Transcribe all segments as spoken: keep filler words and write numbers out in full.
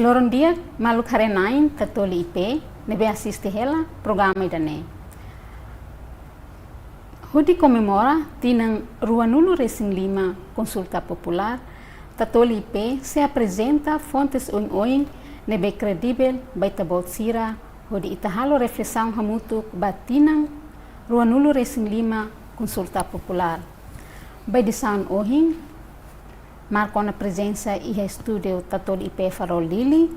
Loron di'ak, maluk haree-na'in Tatoli I P ne'ebé asiste hela programa ida-ne'e. Hodi komemora tinan ruanulu-resin-lima konsulta populár, Tatoli I P sei aprezenta fontes oin-oin ne'ebé kredivel ba ita-boot sira, hodi ita halo reflesaun hamutuk ba tinan ruanulu-resin-lima konsulta populár. Ba edisaun ohin, marka ona prezensa iha estúdiu Tatoli I P Farol Dili,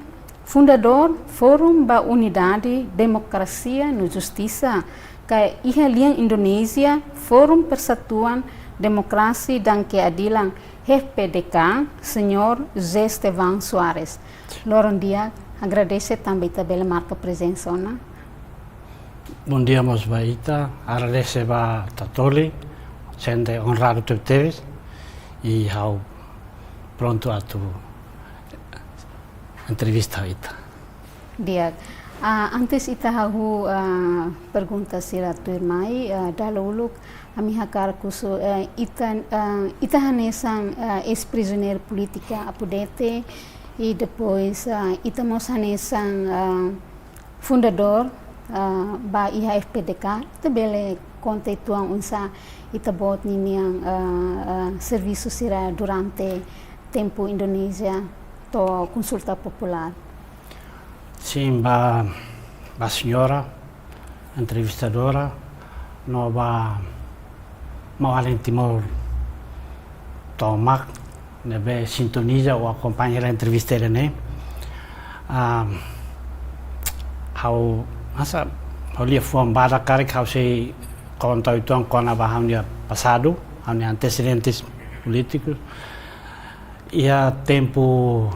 fundadór Forum ba Unidade, Demokrasia no Justisa, ka iha lian Indonézia, Forum Persatuan Demokrasi dan Keadilan, F P D K, Señór José Estevão Soares. Loron di'ak, agradese tanba ita bele marka prezensa ona. Bondia mós ba ita, agradese ba Tatoli, sente onradu tebetebes, i ha'u prontu atu entrevista ita. Di'ak. Ah, antes ita hahú, ah, pergunta sira tuirmai, ah, dala uluk, ami hakarak husu, eh, ita, ah, ita hanesan, ah, eis-prizioneiru polítika Apu Dete, i depois, ah, ita mós hanesan, ah, fundadór, ah, ba iha F P D K, ita bele konta uitoan oinsá ita-boot ninian, ah, ah, servisu sira durante tempu Indonézia to'o konsulta populár. Sin, ba, ba señora entrevistadora, no ba maun-alin Timor tomak ne'ebé sintoniza ou akompaña hela entrevista ida-ne'e. Ah, ha'u, hanesan, ha'u liafuan badak karik ha'u sei konta uitoan kona-ba ha'u-nia pasadu, ha'u-nia antesedentes polítikus. Iha tempu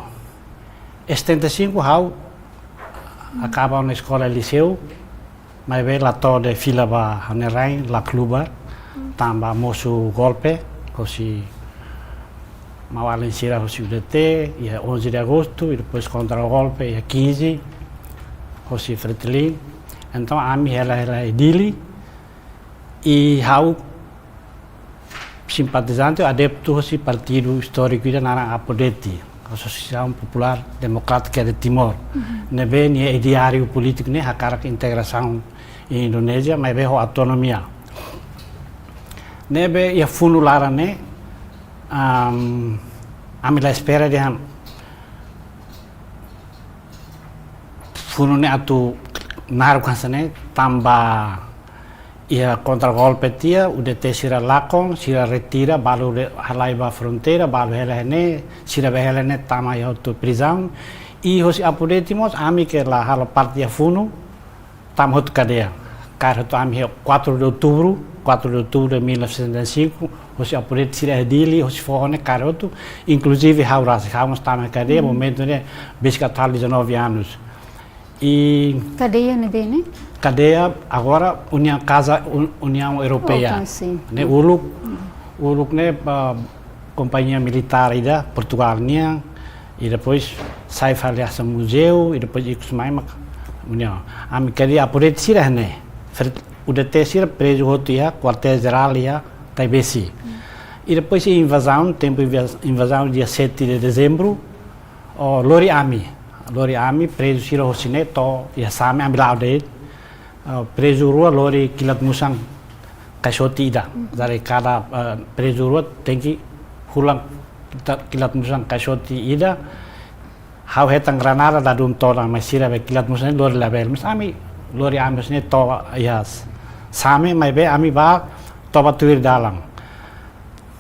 setenta e cinco ha'u akaba ona eskola liseu, maibé la to'o fila ba ha'u-nia rain, la klubar, tanba mosu golpe, hosi maun-alin sira hosi U D T, iha onze de agosto, i depois kontra-golpe, iha quinze, hosi Fretilin. Entaun, ami hela, hela iha Dili, i ha'u simpatizante, adeptu hosi partidu istóriku ida naran Apu Dete, Asosiasaun Populár Demokrátika de Timor. Mhm. Ne'ebé nia ideáriu polítiku ne'e hakarak integrasaun Indonézia, maibé ho autonomia. Ne'ebé iha funu laran ne'e, am, ami la espera dehan funu ne'e atu naruk hanesan ne'e, tanba iha kontra-golpe tiha, U D T sira lakon, sira retira, balu re-, halai ba fronteira, balu hela iha ne'e, sira be hela iha ne'e tama iha hotu prizaun. I hosi Apu Dete mós, ami ke la halo parte iha funu, tama hotu kadeia. Kaer hotu ami iha quatro de outubro, quatro de outubro de mil novecentos e setenta e cinco, hosi Apu Dete sira iha Dili, hosi foho ne'e kaer hotu, inkluzive ha'u rasik, ha'u mós tama iha kadeia, mhm, momentu ne'e, besik atu halo dezanove anos. I kadeia ne'ebé ne'e? Kadeia agora União Casa, Un-, União Europeia. Opa, sin. Ne'e uluk, uluk ne'e, ah, kompañia militár ida, Portugal nian, i depois sai fali hanesan muzeu, i depois ikus mai mak União. Ami kadeia Apu Dete sira iha ne'e. Fer-, U D T sira prezu hotu iha kuartél jerál iha Taibesi. I depois iha invazaun, tempu inva-, invazaun dia sete de dezembro, oh, lori ami. Lori ami, prezu sira hosi ne'e to'o iha Same, ami la'o de'it. Ah, prezu rua lori kilat musan kaixote ida. Mhm. Dari kada, ah, prezu rua tenke hulan kita-, kilat musan kaixote ida. Ha'u hetan granada, dala ruma todan, mas sira be kilat musan lori labele. Mas ami, lori ami hosi ne'e to'o iha Same, maibé ami bá toba tuir dalan.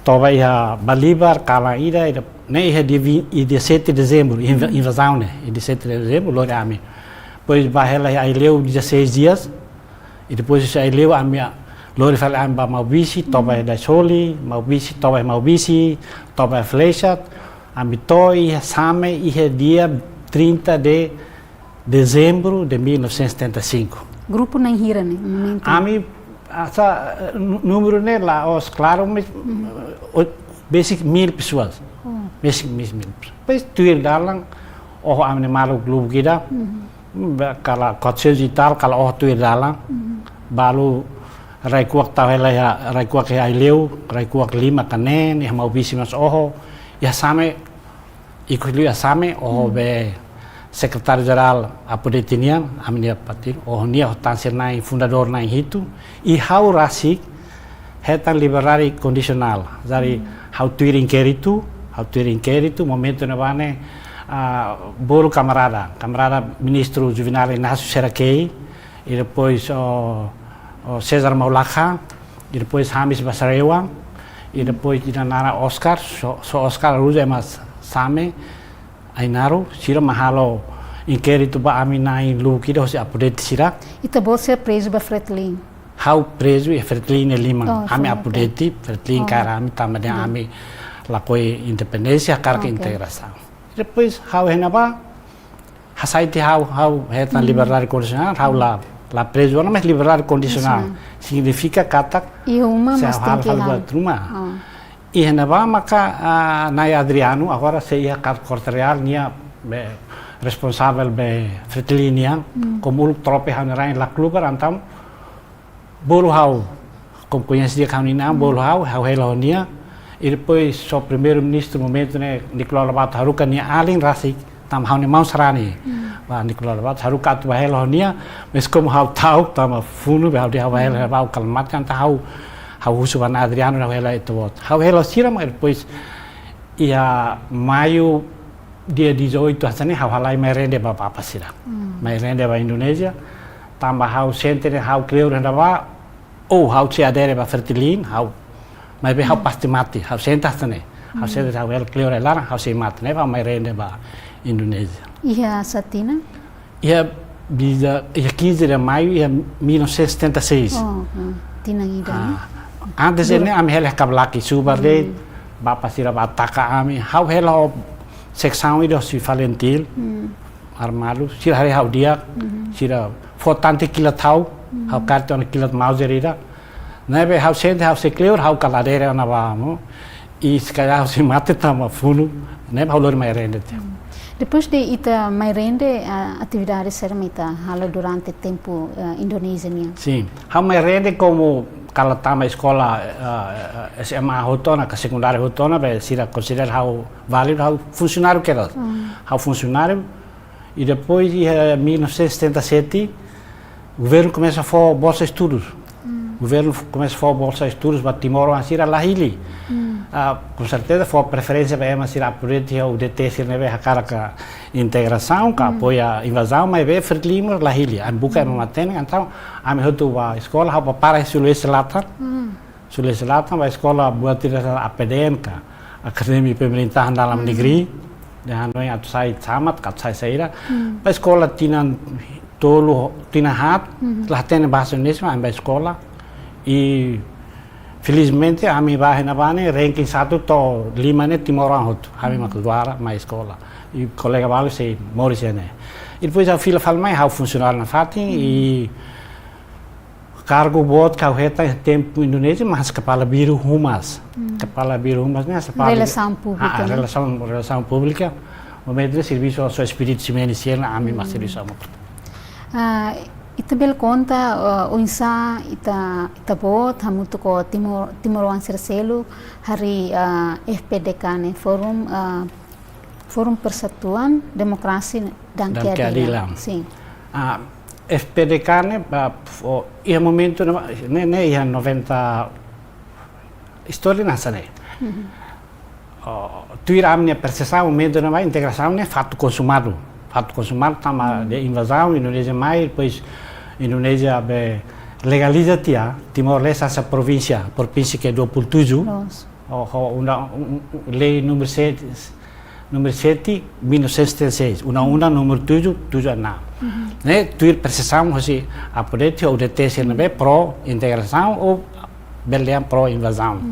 Toba iha Balibar, kalan ida, ida, ne'e iha dia vin-, iha dia sete de dezembro, inva-, invazaun ne'e, iha dia sete de dezembro, lori ami. Depois bá hela iha Aileu dezasseis dias, i depois husi Aileu ami lori fali ami bá Maubisse, toba iha Daisoli, Maubisse, toba iha Maubisse, toba iha Fléchat, ami to'o iha Same, iha dia trinta de dezembro de mil novecentos e setenta e cinco. Grupu na'in hira ne'e, momentu? Ami, hanesan, eh, nu-, númeru ne'e la'ós klaru, mas, eh, besik mil pessoas. Oh. Besik, besik mil pessoas. Depois tuir dalan, oho ami-nia maluk lubuk ida, mm, ba, kala quatrocentos e tal, kala oho tuir dalan. Mhm. Balu rai-kuak tau hela iha, rai-kuak iha Aileu, rai-kuak lima ka neen, iha Maubisse mós oho, iha Same, ikus liu iha Same, oho, hmm, be, Sekretáriu Jerál Apodeti nian, ami-nia partidu, ho nia ho tan sira-na'in fundadór na'in hitu, i ha'u rasik hetan liberdade kondisionál. Jadi, ha'u tuir inkéritu, ha'u tuir inkéritu, momentu ne'ebá ne'e, ah, bolu kamarada, kamarada Ministru Juvenal Inácio Serra Kay, i depois, o, o César Maulakha, i depois Hamis Basarewa, i depois ida naran Oscar, so, so Oscar Ruja, mas Same, Ainaro, sira mak halo inkéritu ba ami na'in-luuk ida hosi Apodeti sira. Ita-boot sira prezu ba Fretilin? Ha'u prezu iha Fretilin nia liman. Oh, ami Fretilin, Apodeti, Fretilin kaer ami tanba dehan ami lakohi independénsia, hakarak integrasaun. Depois ha'u iha ne'ebá, hasai tiha ha'u, ha'u hetan liberdade kondisionál, ha'u la, la prezu ona, mas liberdade kondisionál. Kondisionál. Signifika katak, iha uma, se mas ha'u tenke halo, halo buat ruma. Oh. Iha ne'ebá maka, ah, Na'i Adriano, agora sei iha Kartu Korte-Reál, nia be responsavel be Fretilin nian, komu uluk tropa ha'u-nia rain la klubar, entaun bolu ha'u, komu koñese di'ak ha'u-nia inan, bolu ha'u, ha'u hela ho nia, i depois so Primeiru-Ministru momentu ne'e, Nicolau Lobato Haruka nia alin rasik, tanba ha'u-nia maun sarani. Ba Nicolau Lobato Haruka atu ba hela ho nia, mas komu ha'u ta'uk tanba funu, be ha'u dehan ha'u ba hela, ha'u kala mate, entaun ha'u, ha'u husu ba Na'i Adriano, ha'u hela ita-boot. Ha'u hela sira, mas depois iha Maiu, dia dezoito, hanesan ne'e, ha'u halai mai rende ba bapa sira. Mai rende ba Indonézia, tanba ha'u sente ne'e ha'u kleur iha ne'ebá, ou ha'u sei adere ba Fretilin, ha'u, maibé ha'u pasti mate, ha'u sente hanesan ne'e. Ha'u sente ha'u hela kleur iha laran, ha'u sei mate, ne'ebé ha'u mai rende ba Indonézia. Iha sá tinan? Iha biza, iha quinze de maio, iha mil novecentos e setenta e seis. Oh, oh, tinan ida ne'e. Ah, antes ne'e ami hela iha Kablaki, subar de'it, bapa sira ba ataka ami, ha'u hela ho seksaun ida hosi Falintil, armadu, sira haree ha'u di'ak, sira fó tante kilat ha'u, ha'u kaer tiha ona kilat Mauser ida. Ne'ebé ha'u sente ha'u sei kleur, ha'u kala adere ona ba, no. I se kalhar ha'u sei mate tanba funu, ne'ebé ha'u lori mai rende tiha. Depois de ita mai rende, ah, atividade saida mak ita halo durante tempu, ah, Indonézia nian? Sin, ha'u mai rende komu kala tama eskola, ah, S M A hotu ona, ka sekundáriu hotu ona, be sira konsidera ha'u válidu, ha'u funsionáriu kedas. Ha'u funsionáriu, i depois iha mil novecentos e setenta e sete, governu komesa fó bolsa estudus. Governu f-, komesa fó bolsa estudus ba timoroan sira la hili. Ah, com certeza fó preferénsia ba ema sira Apodeti ho U D T sira ne'ebé hakarak integrasaun, ka apoia invazaun, maibé Fretilin la hili. Ami buka ema matenek, entaun ami hotu ba eskola, ha'u ba para Sulawesi Selatan. Sulawesi Selatan, ba eskola buat ida A P D N ka, Akademi Pemerintahan Dalam Negeri, dehan hanoin atu sai camat, ka atu sai saida. Ba eskola tinan tolu, tinan haat, la hatene bahasa Indonesia, ami ba eskola. I felizmente ami ba iha ne'ebá ne'e ranking satu to'o lima ne'e timoroan hotu, ami mak juara mai eskola. I kolega balu sei moris iha ne'e. I depois ha'u fila fali mai, ha'u funsionáriu nafatin, i kargu boot ha'u hetan iha tempu Indonézia, mas kepala biru humas. Kepala biru humas ne'e, kepala relasaun públika, ah, ne'e? Relasaun, relasaun públika. Momentu ne'e servisu ho Só Expedito Ximenes sira, ami mak servisu hamutuk. Ah, ita bele konta, ah, oinsá ita, ita-boot hamutuk ho Timor, timoroan sira seluk harii, ah, F P D K ne'e, Forum, ah, Forum Persatuan Demokrasi dan Keadilan. Sin. Ah, F P D K ne'e, ah, fo-, iha momentu ne'e, ne'e, ne'e iha noventa, istória hanesan ne'e. Oh, tuir ami-nia persepsaun momentu ne'ebá integrasaun ne'e fato consumado. Fato consumado tanba de invazaun, Indonézia mai, depois Indonézia be legaliza tiha Timor-Leste hanesan provínsia, provinsi ke dua puluh tujuh. Loos. Ho, ho unda-, un-, un-, lei númeru sete, númeru sete, mil novecentos e setenta e seis, undang-undang númeru tujuh, tujuh enam. Ne'e, tuir persepsaun hosi Apodeti ho U D T sira ne'ebé pro integrasaun ou bele dehan pro invazaun.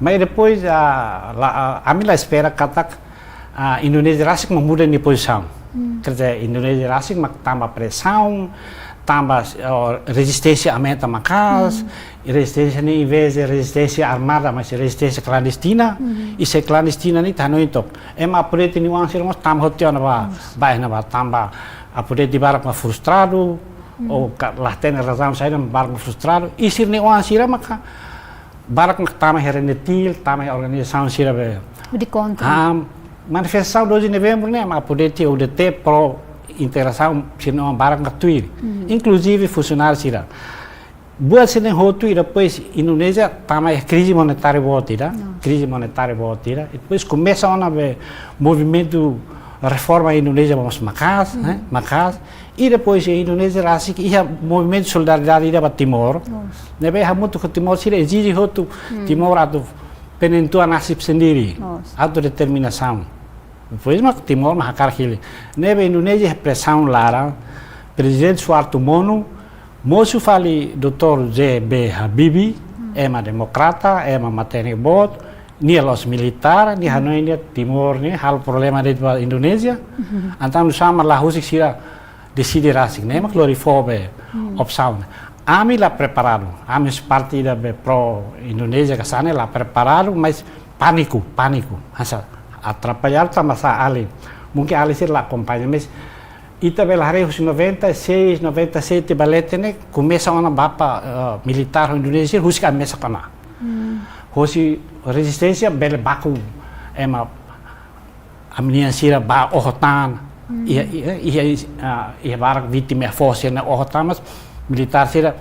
Mas depois, ah, la, ah, ami la espera katak, ah, Indonézia rasik mak muda nia pozisaun. Quer dizer, Indonézia rasik mak tama presaun, tama, oh, rezisténsia aumenta maka'as, i rezisténsia ne'e, em vez de rezisténsia armada, mas rezisténsia klandestina, i se klandestina ne'e ita hanoin took. Ema Apodeti nia oan sira mós tama hotu tiha ona ba, ba iha ne'ebá tanba Apodeti barak mak frustradu, ou ka-, la hatene razaun saida barak mak frustradu, i sira-nia oan sira maka barak mak tama iha rende tiil, tama iha organizasaun sira be. Hodi kontra. Ah, manifestasaun doze de novembru ne'e, mak Apodeti U D T pro integrasaun sira-nia oan barak mak tuir. Inkluzive funsionáriu sira. Buat sira-ne'e hotu i depois Indonézia tama iha krize monetária boot ida, krize monetária boot ida. I depois komesa ona be movimentu reforma Indonézia mós maka'as, eh, maka'as. I depois Indonézia rasik iha movimentu solidariedade ida ba Timor. Ne'ebé hamutuk ho Timor sira ezije hotu Timor atu penentua nasib sendiri, autodeterminasaun. Depois mak Timor mak hakarak hili. Ne'ebé Indonézia presaun laran, Prezidente Suharto Mono mosu fali doutór J B Habibie, ema demokrata, ema matenek boot, nia la'ós militár, nia hanoin nia Timor ne'e halo problema de'it ba Indonézia. Entaun nusá mak la husik sira deside rasik, ne'e mak lori fó be opsaun. Ami la preparadu, ami husi parte ida be pro Indonézia ka sá ne'e la preparadu, mas pániku, pániku. Hanesan atrapalladu tanba sá, alin. Mungkin alin sira la akompaña, mas ita bele haree husi noventa e seis, noventa e sete ba leten ne'e, komesa ona bapa, eh, militár Indonézia, husik ami mesak ona. Hosi rezisténsia bele baku ema ami-nian sira ba oho tan, iha, iha, iha, ah, iha barak vítima foos sira-ne'e oho tan, mas militár sira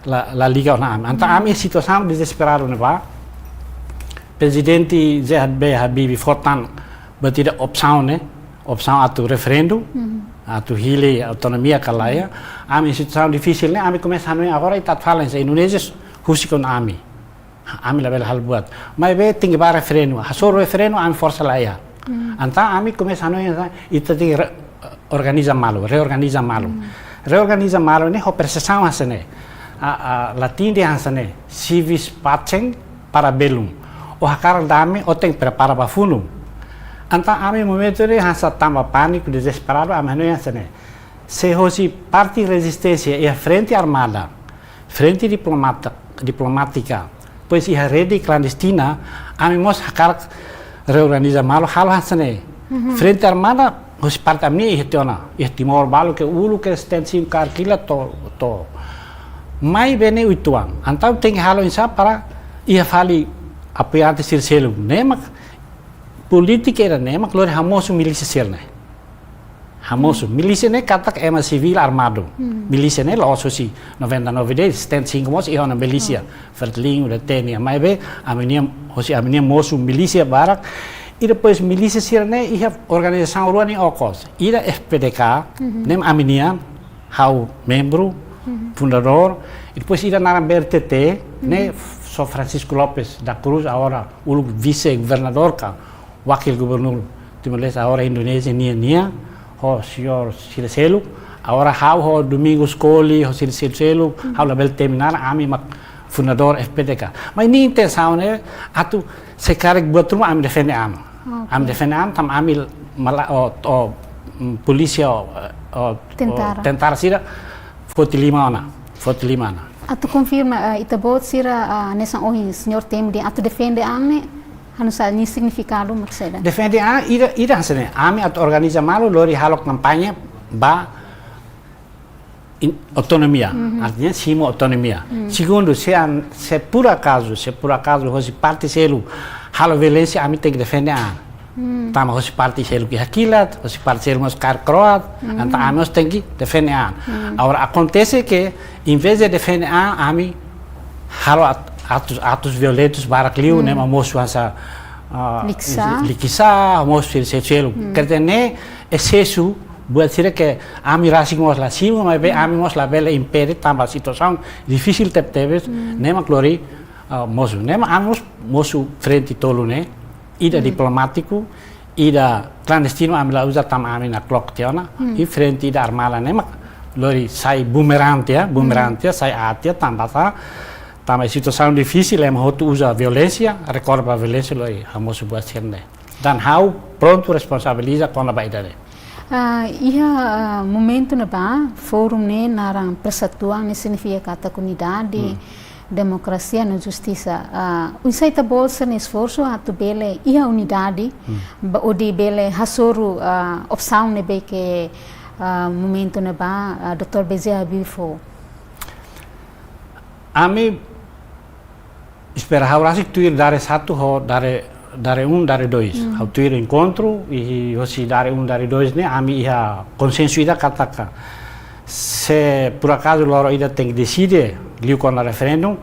la, la liga ona ami. Entaun ami situasaun dezesperadu ne'ebá, Prezidente J B Habibie fó tan buat ida opsaun ne'e, opsaun atu referendu, atu hili autonomia ka lae. Ami situasaun difisil ne'e, ami komesa hanoin agora ita atu falen se Indonézia husik ona ami. Ami labele halo buat. Maibé tenke ba referendu. Hasoru referendu ami forsa la iha. Entaun ami komesa hanoin ita tenke re-, organiza malu, reorganiza malu. Reorganiza malu ne'e ho persesaun hanesan ne'e. A, a, latin dehan hanesan ne'e, si vis pacem, para bellum. Ó hakarak dame, ó tenke prepara ba funu. Entaun ami momentu ne'e hanesan tanba pániku, dezesperadu, ami hanoin hanesan ne'e. Se hosi parte rezisténsia iha frente armada, frente diplomata-, diplomátika, depois iha rede klandestina, ami mós hakarak reorganiza malu halo hanesan ne'e. Frente armada, hosi parte ami-nia iha tiha ona, iha Timor balu ke uluk ke setenta e cinco kaer kilat to'o, to'o. Maibé ne'e uitoan. Entaun tenke halo oinsá para iha fali apoiante sira seluk. Ne'e mak polítika ida ne'e mak lori hamosu milísia sira-ne'e. Hamosu. Milísia ne'e katak ema sivíl armadu. Milísia ne'e la'ós hosi noventa e nove de'it, setenta e cinco mós iha ona milísia. Fretilin, UDT nian. Maibé ami-nian, hosi ami-nian mosu milísia barak. I depois milísia sira-ne'e iha organizasaun rua nia okos. Ida F P D K, ne'e ami-nian, ha'u membru, fundadór. I depois ida naran B R T T, ne'e São Francisco Lopes da Cruz, agora uluk vise-governadór ka wakil gubernur Timor-Leste, agora Indonézia nian, nian, ho señór sira seluk, agora ha'u ho Domingos Colli, ho sira seluk, ha'u labele temi naran, ami mak fundadór F P D K. Mas nia intensaun ne'e atu se karik buat ruma ami defende an. Oke. Ami defende an, tanba ami mala-, o, o, mm, polísia, o, o, o, tentara. Tentara sira, foti liman ona, foti liman ona. Atu konfirma, eh, ita-boot sira, ah, hanesan ohin señór temi dehan atu defende an ne'e, anu sa ni signifikadu mak saida? Defende an, ida, ida hanesan ne'e. Ami atu organiza malu lori halo kampaña ba in-, autonomia. Artinya simu autonomia. Segundu, se an-, se por acaso, se por acaso hosi parte seluk halo violénsia, ami tenke defende an. Tanba hosi parte seluk iha kilat, hosi parte seluk mós kaer kro'at, entaun ami mós tenke defende an. Agora akontese ke, em vez de defende an, ami halo at-, atus, atus violentus barak liu, ne'e mak mosu hanesan, ah, likisá. Likisá, mosu sira seluk. Karena ne'e esesu buat sira ke ami rasik mós la simu, maibé ami mós labele impede tanba situasaun difisil tebetebes, ne'e mak lori, ah, mosu. Ne'e mak ami mós mosu frente tolu ne'e, ida diplomátiku, ida klandestinu ami la uza tanba ami nakloke tiha ona, i frente ida armada ne'e mak lori sai bumerangue tiha, bumerangue tiha, sai aat tiha, tanba sá, tanba situasaun difisil, ema hotu uza violénsia, rekorre ba violénsia lori hamosu buat sira-ne'e. Dan ha'u prontu responsabiliza kona-ba ida-ne'e. Ah, iha, ah, momentu ne'ebá, fórum ne'e naran persatuan ne'e signifika katak unidade, demokrasia no justisa. Ah, oinsá ita-boot sira-nia esforsu atu bele iha unidade, ba hodi bele hasoru, ah, opsaun ne'ebé ke, ah, momentu ne'ebá, ah, doutór B J Habibie fó? Ami espera ha'u rasik tuir Dare Satu ho Dare Dare um, dare dois. Ha'u tuir enkontru, i hosi dare um, dare dois ne'e, ami iha konsensu ida katak, se por acaso loron ida tenke deside, liu kona referendu,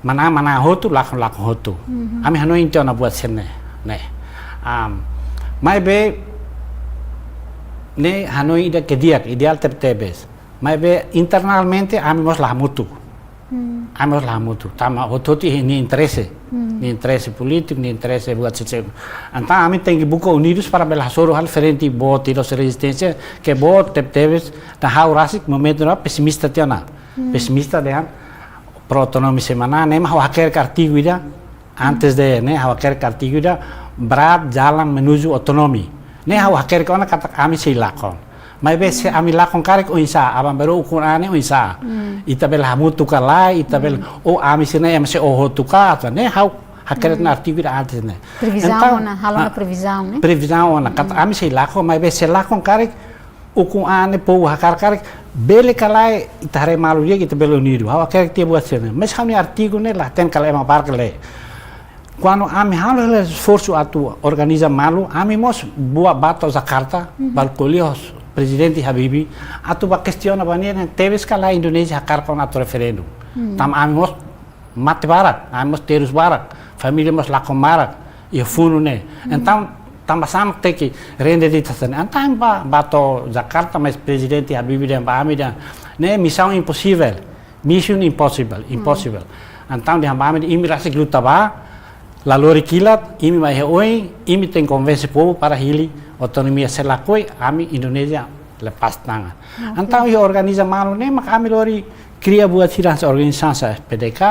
manán, manán hotu, lakon, lakon hotu. Ami hanoin tiha ona buat sira-ne'e, ne'e. Am, maibé, ne'e hanoin ida ke di'ak, ideál tebetebes. Maibé internamente ami mós la hamutuk. Ami mós la hamutuk. Tanba hotu-hotu iha nia interese. Nia interese polítiku, nia interese buat sira-ne'e. Entaun ami tenke buka unidus para bele hasoru hal frente boot, ida rezisténsia, ke boot tebetebes, entaun ha'u rasik momentu ne'ebá pesimista tiha ona. Pesimista dehan, pro autonomia sei manán, ne'e mak ha'u hakerek artigu ida, antes de, ne'e, ha'u hakerek artigu ida, Berat Jalan Menuju Otonomi. Ne'e ha'u hakerek ona katak ami sei lakon. Maibé se ami lakon karik oinsá, aban-bainrua ukun-an ne'e oinsá. Ita bele hamutuk ka lae, ita bele, ou ami sira-ne'e ema sei oho hotu ka, atu ne'e ha'u hakerek ona artigu ida antes ne'e. Previzaun Entaun, ona, halo ona ah, previzaun, ne'e? Previzaun ona, katak ami sei lakon, maibé se lakon karik, ukun-an ne'e povu hakarak karik, bele ka lae, ita haree malu di'ak, ita bele unidu. Ha'u hakerek tiha buat sira-ne'e. Mas ha'u-nia artigu ne'e la hatene karik ema barak lee. Kuandu ami halo hela esforsu atu organiza malu, ami mós bá, bá to'o Jakarta, bá ko'alia ho Prezidente Habibie, atu bá kestiona ba nia, tebes ka lae Indonézia hakarak ona atu referendu. Tanba ami mós mate barak, ami mós terus barak, família mós lakon barak, iha funu ne'e. Entaun, tanba sá mak tenke rende de'it hanesan ne'e. Entaun bá, bá to'o Jakarta, mas Prezidente Habibie dehan ba ami dehan, ne'e misaun imposivel. Mission impossible, impossible. Entaun dehan ba ami dehan imi rasik luta bá, la lori kilat, imi mai iha oin, imi tenke konvense povu para hili autonomia, se lakohi, ami Indonézia lepas tangan. Entaun iha organiza malu ne'e mak ami lori kria buat sira hanesan organizasaun F P D K,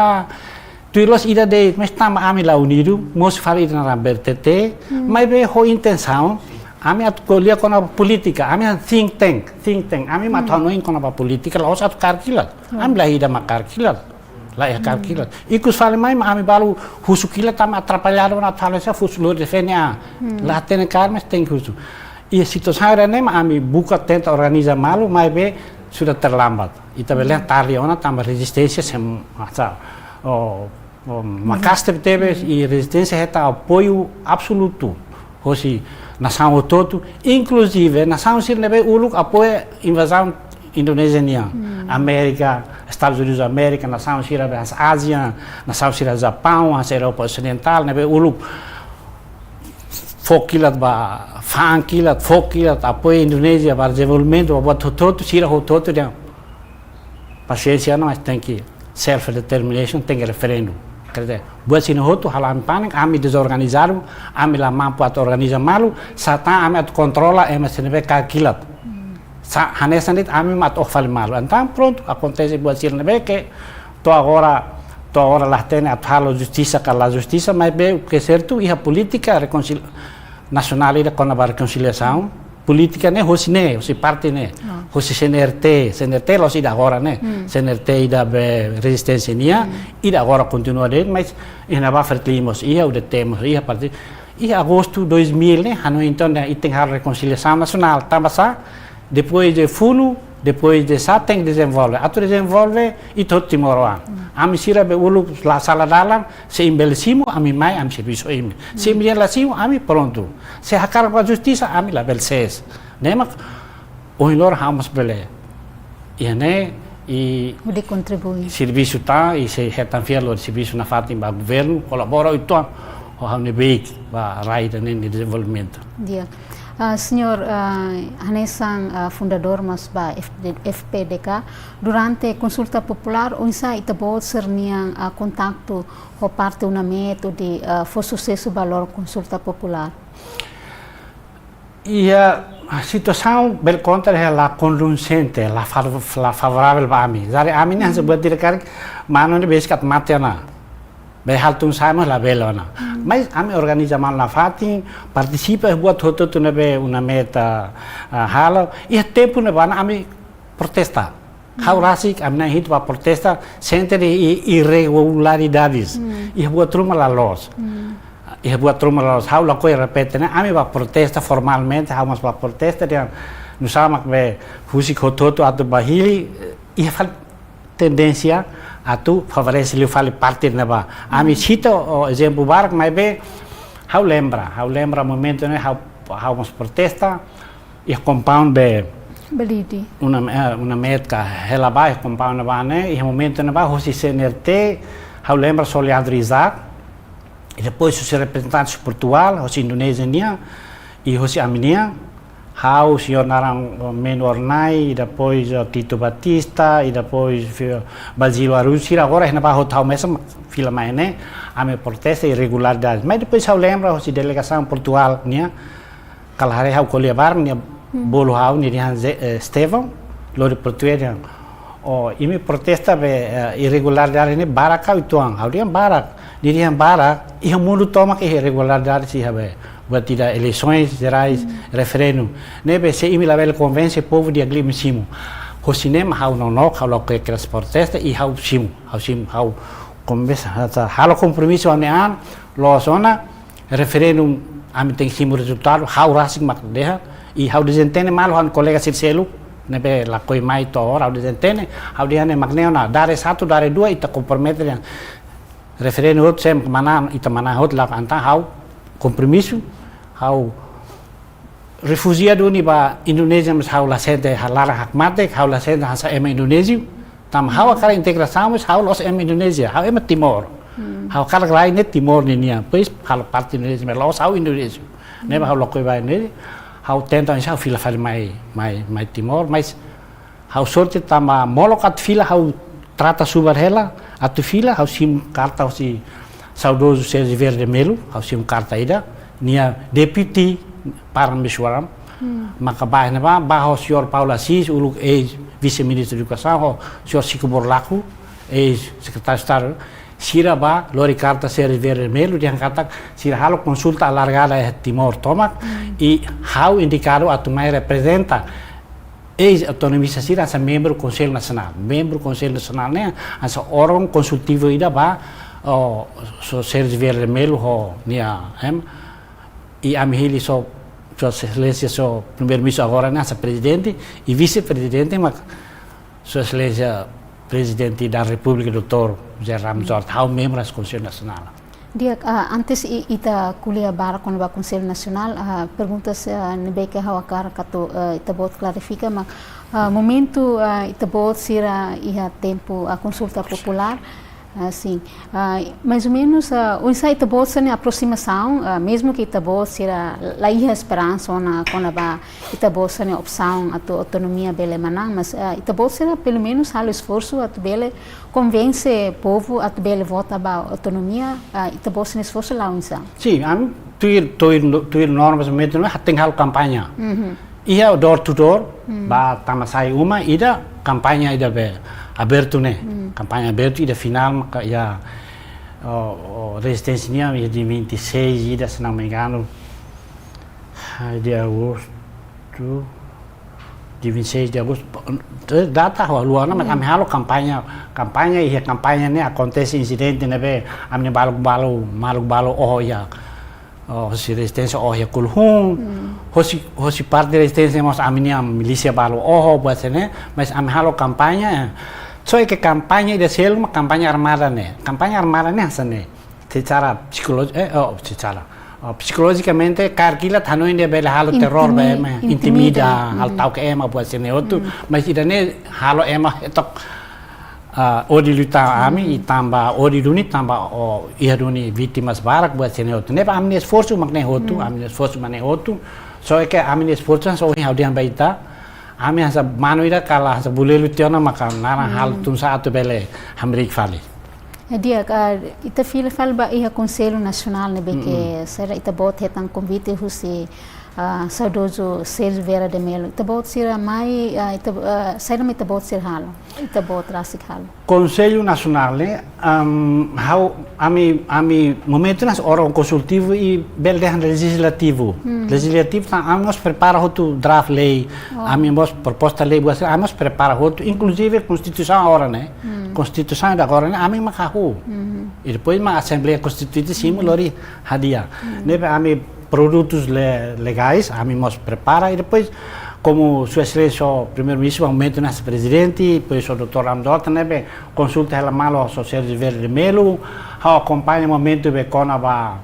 tuir loos ida de'it, mas tanba ami la unidu, mosu fali ida naran B R T T, maibé ho intensaun, ami atu ko'alia kona-ba polítika, ami hanesan think tank, think tank, ami mak atu hanoin kona-ba polítika, la'ós atu kaer kilat. Ami la ida mak kaer kilat. La iha kaer kilat. Ikus fali mai mak ami balu husu kilat tanba atrapalladu ona atu halo sá, husu lori defende a. La hatene kaer mas tenke husu. Iha situasaun ida-ne'e mak ami buka tenta organiza malu, maibé sudah terlambat. Ita bele dehan tarde ona tanba rezisténsia sei masa. Oh, oh, maka'as tebetebes i rezisténsia hetan apoiu absolutu hosi nasaun hotu-hotu, inkluzive nasaun sira ne'ebé uluk apoia invazaun Indonézia nian. Amérika, Estadus Unidus Amérika, nasaun sira be hanesan Ázia, nasaun sira Japaun, hanesan Europa Osidentál, ne'ebé uluk fó kilat ba, fa'an kilat, fó kilat, apoia Indonézia ba dezenvolvimentu, ba buat hotu-hotu, sira hotu-hotu dehan pasiénsia ona, mas tenke self determination, tenke referendu. Quer dizer, buat sira-ne'e hotu halo ami panik, ami dezorganizadu, ami la mampu atu organiza malu, sá tan ami atu kontrola ema sira ne'ebé kaer kilat. Sá, hanesan de'it ami mak atu oho fali malu. Entaun prontu, akontese buat sira ne'ebé ke to'o agora, to'o agora la hatene atu halo justisa ka la justisa, maibé o ke sertu iha polítika rekonsil-, nasionál ida kona-ba rekonsiliasaun, polítika ne'e hosi ne'e, hosi parte ne'e, hosi C N R T, C N R T la'ós ida agora ne'e, C N R T ida be rezisténsia nian, ida agora kontinua de'it, mas iha ne'ebá Fretilin mós iha, U D T mós iha, parte, iha agostu dois mil ne'e, hanoin entaun ne'e, ita tenke halo rekonsiliasaun nasionál, tanba sá, depois de funu, depois de sá tenke dezenvolve. Atu dezenvolve, ita hotu timoroan. Ami sira be uluk la sala dalan, se imi bele simu, ami mai, ami servisu imi. Se imi la simu, ami prontu. Se hakarak ba justisa, ami labele sees. Ne'e mak ohin loron ha'u mós bele. Iha ne'e, i hodi kontribui. Servisu tan, i sei hetan fiar lori servisu nafatin ba governu, kolabora uitoan ho ha'u-nia beik ba rai ida-ne'e nia dezenvolvimentu. Di'ak. Ah, señór, ah, hanesan, ah, fundadór mós ba F D, F P D K, durante konsulta populár, oinsá ita-boot sira-nian, ah, kontaktu ho parte UNAMET hodi, ah, fó susesu ba loron konsulta populár? Iha situasaun bele konta dehan la kondusente, la fa-, la favoravel ba ami. Jadi ami ne'e hanesan buat ida karik, manu ne'e besik atu mate ona. Be halo tun-sa'e mós labele ona. Mas ami organiza malu nafatin, partisipa iha buat hotu-hotu ne'ebé UNAMET, ah, halo. Iha tempu ne'ebá ne'e ami protesta. Ha'u rasik, ami na'in hitu ba protesta, sente dehan i-, irregularidades. Iha buat ruma la loos. Iha buat ruma la loos. Ha'u lakohi repete ne'e, ami ba protesta formalmente, ha'u mós ba protesta dehan nusá mak be husik hotu-hotu atu ba hili, iha fali tendénsia atu favorese liu fali parte ne'ebá. Ami sita, o, ezemplu barak, maibé Ha'u lembra, ha'u lembra momentu ne'e, ha'u, ha'u mós protesta, iha compound be Balidi. Una, eh, UNAMED ka hela ba, iha compound ne'ebá ne'e, iha momentu ne'ebá, hosi C N R T, ha'u lembra Soleado Isaac, i depois hosi reprezentante Portugal, hosi Indonézia nian, i hosi ami-nian, ha'u, señór naran, eh, Menu Ornai, i depois, eh, Tito Batista, i depois, eh, Basílio Araújo, sira agora, iha ne'ebá hotu ha'u mesak fila mai ne'e, ami protesta irregularidade. Mas depois ha'u lembra, hosi delegasaun Portugal nian, kala haree ha'u ko'alia barak, nia bolu ha'u, nia dehan, eh, Estevão, lori português dehan, "Oh, imi protesta be, eh, irregularidade ne'e barak ka uitoan?" Ha'u dehan barak, nia dehan barak, iha mundu tomak iha irregularidade sira be, buat ida eleisoens jerais, referendu. Ne'ebé se imi labele konvense povu di'ak liu imi simu. Hosi ne'e mak ha'u nonook, ha'u lakohi kedas protesta, i ha'u simu, ha'u simu, ha'u komesa, ha'u halo kompromisu ami-nian, loos ona, referendu ami tenke simu rezultadu, ha'u rasik mak dehan, i ha'u dezentende malu ho ha'u-nia kolega sira seluk, ne'ebé lakohi mai to'o oras, ha'u dezentende, ha'u dehan ne'e mak ne'e ona, dare satu, dare dua, ita kompromete dehan referendu hotu, se manán, ita manán hotu, la entaun ha'u kompromisu, ha'u refújiu duni ba Indonézia, mas ha'u la sente ha'u laran hakmatek, ha'u la sente hanesan ema Indonéziu. Tanba ha'u hakarak integrasaun, mas ha'u la'ós ema Indonézia, ha'u ema Timor. Ha'u hakarak rai ne'e Timor ninian, depois halo parte Indonézia, mas la'ós ha'u Indonéziu. Ne'ebé ha'u lakohi ba Indonézia, ha'u tenta, insya Allah, fila fali mai, mai, mai Timor, mas ha'u sorte tanba molok atu fila, ha'u trata subar hela atu fila, ha'u simu karta hosi saudozu Sérgio Vieira de Mello, ha'u simu karta ida, nia deputy Parameswara, maka ba ne'ebá, ba ho señór Paulo Assis, uluk eis-vise-ministru edukasaun, ho señór Chico Borlaco, eis-sekretáriu Estadu, sira ba lori karta Sérgio Vieira de Mello, dehan katak sira halo konsulta alargada iha Timor tomak, i ha'u indikadu atu mai reprezenta eis-autonomista sira hanesan membru Konsellu Nasionál. Membru Konsellu Nasionál ne'e hanesan órgaun konsultivu ida ba, oh, señór Sérgio Vieira de Mello ho nia, em, i ami hili señór, señór Exelénsia señór Primeiru-Ministru agora ne'e hanesan prezidente, i vise-prezidente mak señór Exelénsia Prezidente da Repúblika doutór José Ramos Horta, ha'u membru husi Konsellu Nasionál. Di'ak, ah, antes i-, ita ko'alia barak kona-ba Konsellu Nasionál, ah, perguntas, ah, ne'ebé ke ha'u hakarak atu, ah, ita-boot klarifika, mak, ah, momentu, ah, ita-boot sira iha tempu, ah, konsulta populár, ah, sin. Ah, mais ou menus, ah, oinsá ita-boot sira-nia aprosimasaun, ah, mezmu ke ita-boot sira la iha esperansa ona kona-ba ita-boot sira-nia opsaun atu autonomia bele manán, mas, ah, ita-boot sira pelumenus halo esforsu atu bele konvense povu atu bele vota ba autonomia, ah, ita-boot sira-nia esforsu la'o oinsá? Sin, ami tuir, tuir, tuir normas momentu ne'e, hatene halo kampaña. Iha door to door, ba tama sai uma, ida kampaña ida be abertu ne'e. Kampaña abertu ida finál, maka iha, oh, oh, rezisténsia nian, iha dia vinte e seis, ida, se não me engano, ah, de agosto, dia vinte e seis de agosto, data ho luana, mas ami halo kampaña, kampaña, iha kampaña ne'e akontese insidente ne'ebé, ami-nia balu, balu, maluk balu oho iha, oh, hosi rezisténsia oho iha Kuluhun, hosi, hosi parte rezisténsia mós ami-nia milísia balu oho, buat sira-ne'e, mas ami halo kampaña, eh. Só ke kampaña ida seluk mak kampaña armada ne'e. Kampaña armada ne'e hanesan ne'e. Secara psikologi-, eh, oh, secara, oh, psikolojikamente, kaer kilat hanoin dehan bele halo teror ba ema, intimida, halo ta'uk ema, buat sira-ne'e hotu. Mas ida-ne'e halo ema hetok, ah, ódiu liután ami, i tanba ódiu duni, tanba, oh, iha duni vítimas barak, buat sira-ne'e hotu. Ne'ebé ami-nia esforsu mak ne'e hotu, ami-nia esforsu mak ne'e hotu. Só ke ami-nia esforsu, só ha'u dehan ba ita, ami hanesan manu ida kala hanesan bulelu tiha ona maka naran halo tun sa'e atu bele hamriik fali. Eh, di'ak, ah, ita fila fali ba iha Konsellu Nasionál ne'ebé ke saida, ita-boot hetan konvite husi, ah, saudozu Sérgio Vieira de Mello. Ita-boot sira mai, ah, ita, ah, saida mak ita-boot sira halo? Ita-boot rasik halo. Konsellu Nasionál ne'e, am, ha'u, ami, ami momentu ne'e órgaun konsultivu i bele dehan lejizlativu. Lejizlativu, tan, ami mós prepara hotu draft lei, ami mós proposta lei, buat sira, ami mós prepara hotu, inkluzive Konstituisaun agora ne'e. Konstituisaun ida agora ne'e, ami mak hahú. I depois mak Asembleia Konstituinte simu lori hadi'a. Ne'ebé ami produtus le-, legais, ami mós prepara, i depois, komu Sua Exelénsia Primeiru-Ministru, momentu ne'e hanesan prezidente, depois ho doutór Ramos Horta, ne'ebé konsulta hela malu ho Sérgio Vieira de Mello, ha'u akompaña momentu ne'ebé kona-ba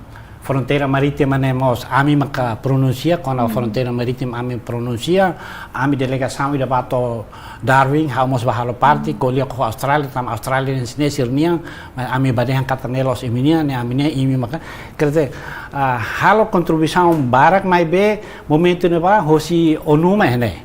Fronteira marítima ne'e mós ami maka pronunsia, kona-ba fronteira marítima ami pronunsia, ami delegasaun ida bá to'o Darwin, ha'u mós bá halo parte, ko'alia ho Austrália, tanba Austrália ne'e sira-nian, mas ami bá dehan katak ne'e la'ós imi-nian, ne'e ami-nian, imi maka. Quer dizer, ah, halo kontribuisaun barak maibé momentu ne'ebá hosi ONU mak iha ne'e.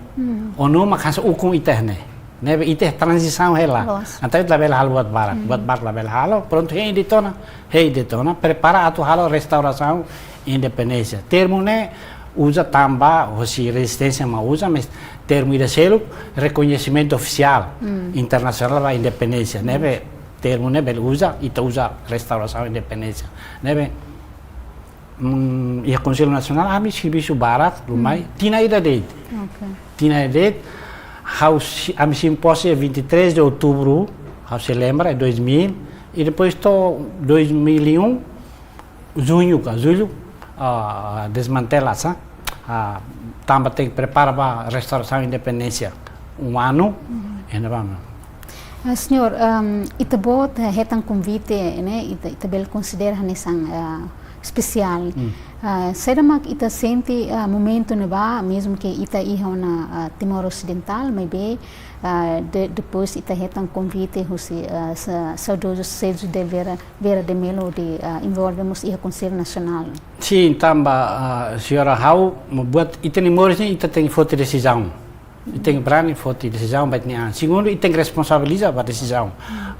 ONU mak hanesan ukun ita iha ne'e. Ne'ebé ita tranzisaun hela. Loos. Entaun ita labele halo buat barak. Buat barak labele halo. Prontu, hein de'it ona. Hein de'it ona. Prepara atu halo restaurasaun independénsia. Termu ne'e uza tanba hosi rezisténsia mak uza, mas termu ida seluk rekoñesimentu ofisiál internasionál ba independénsia. Ne'ebé termu ne'e bele uza, ita uza restaurasaun independénsia. Ne'ebé mm, iha Konsellu Nasionál, ami servisu barak, lumai, tinan ida de'it. Ok. Tinan ida de'it, ha'u si-, ami simu pose vinte e três de outubro, ha'u sei lembra, dois mil, e depois to'o dois mil e um, junho ka, julho, ah, dezmantela, sa? Ah, tanba tenke prepara ba restaurasaun independénsia. Um ano, e ne'ebá. Ah, señór, ehm, ita-boot hetan konvite, ne'e, ita, ita bele konsidera hanesan, ah, espesiál. Ah, saida mak ita sente, ah, momentu ne'ebá, mezmu ke ita iha ona, ah, Timor Osidentál, maibé, ah, de-, depois ita hetan konvite husi, ah, sa-, saudozu Sérgio de Vera, Vera de Melo de, ah, envolve mós iha Konsellu Nasionál. Sin, tanba, ah, señora, ha'u, buat ita-nia moris ne'e ita tenke foti desizaun. Ita tenke brani foti desizaun ba ita-nia an. Segundu, ita tenke responsabiliza ba desizaun.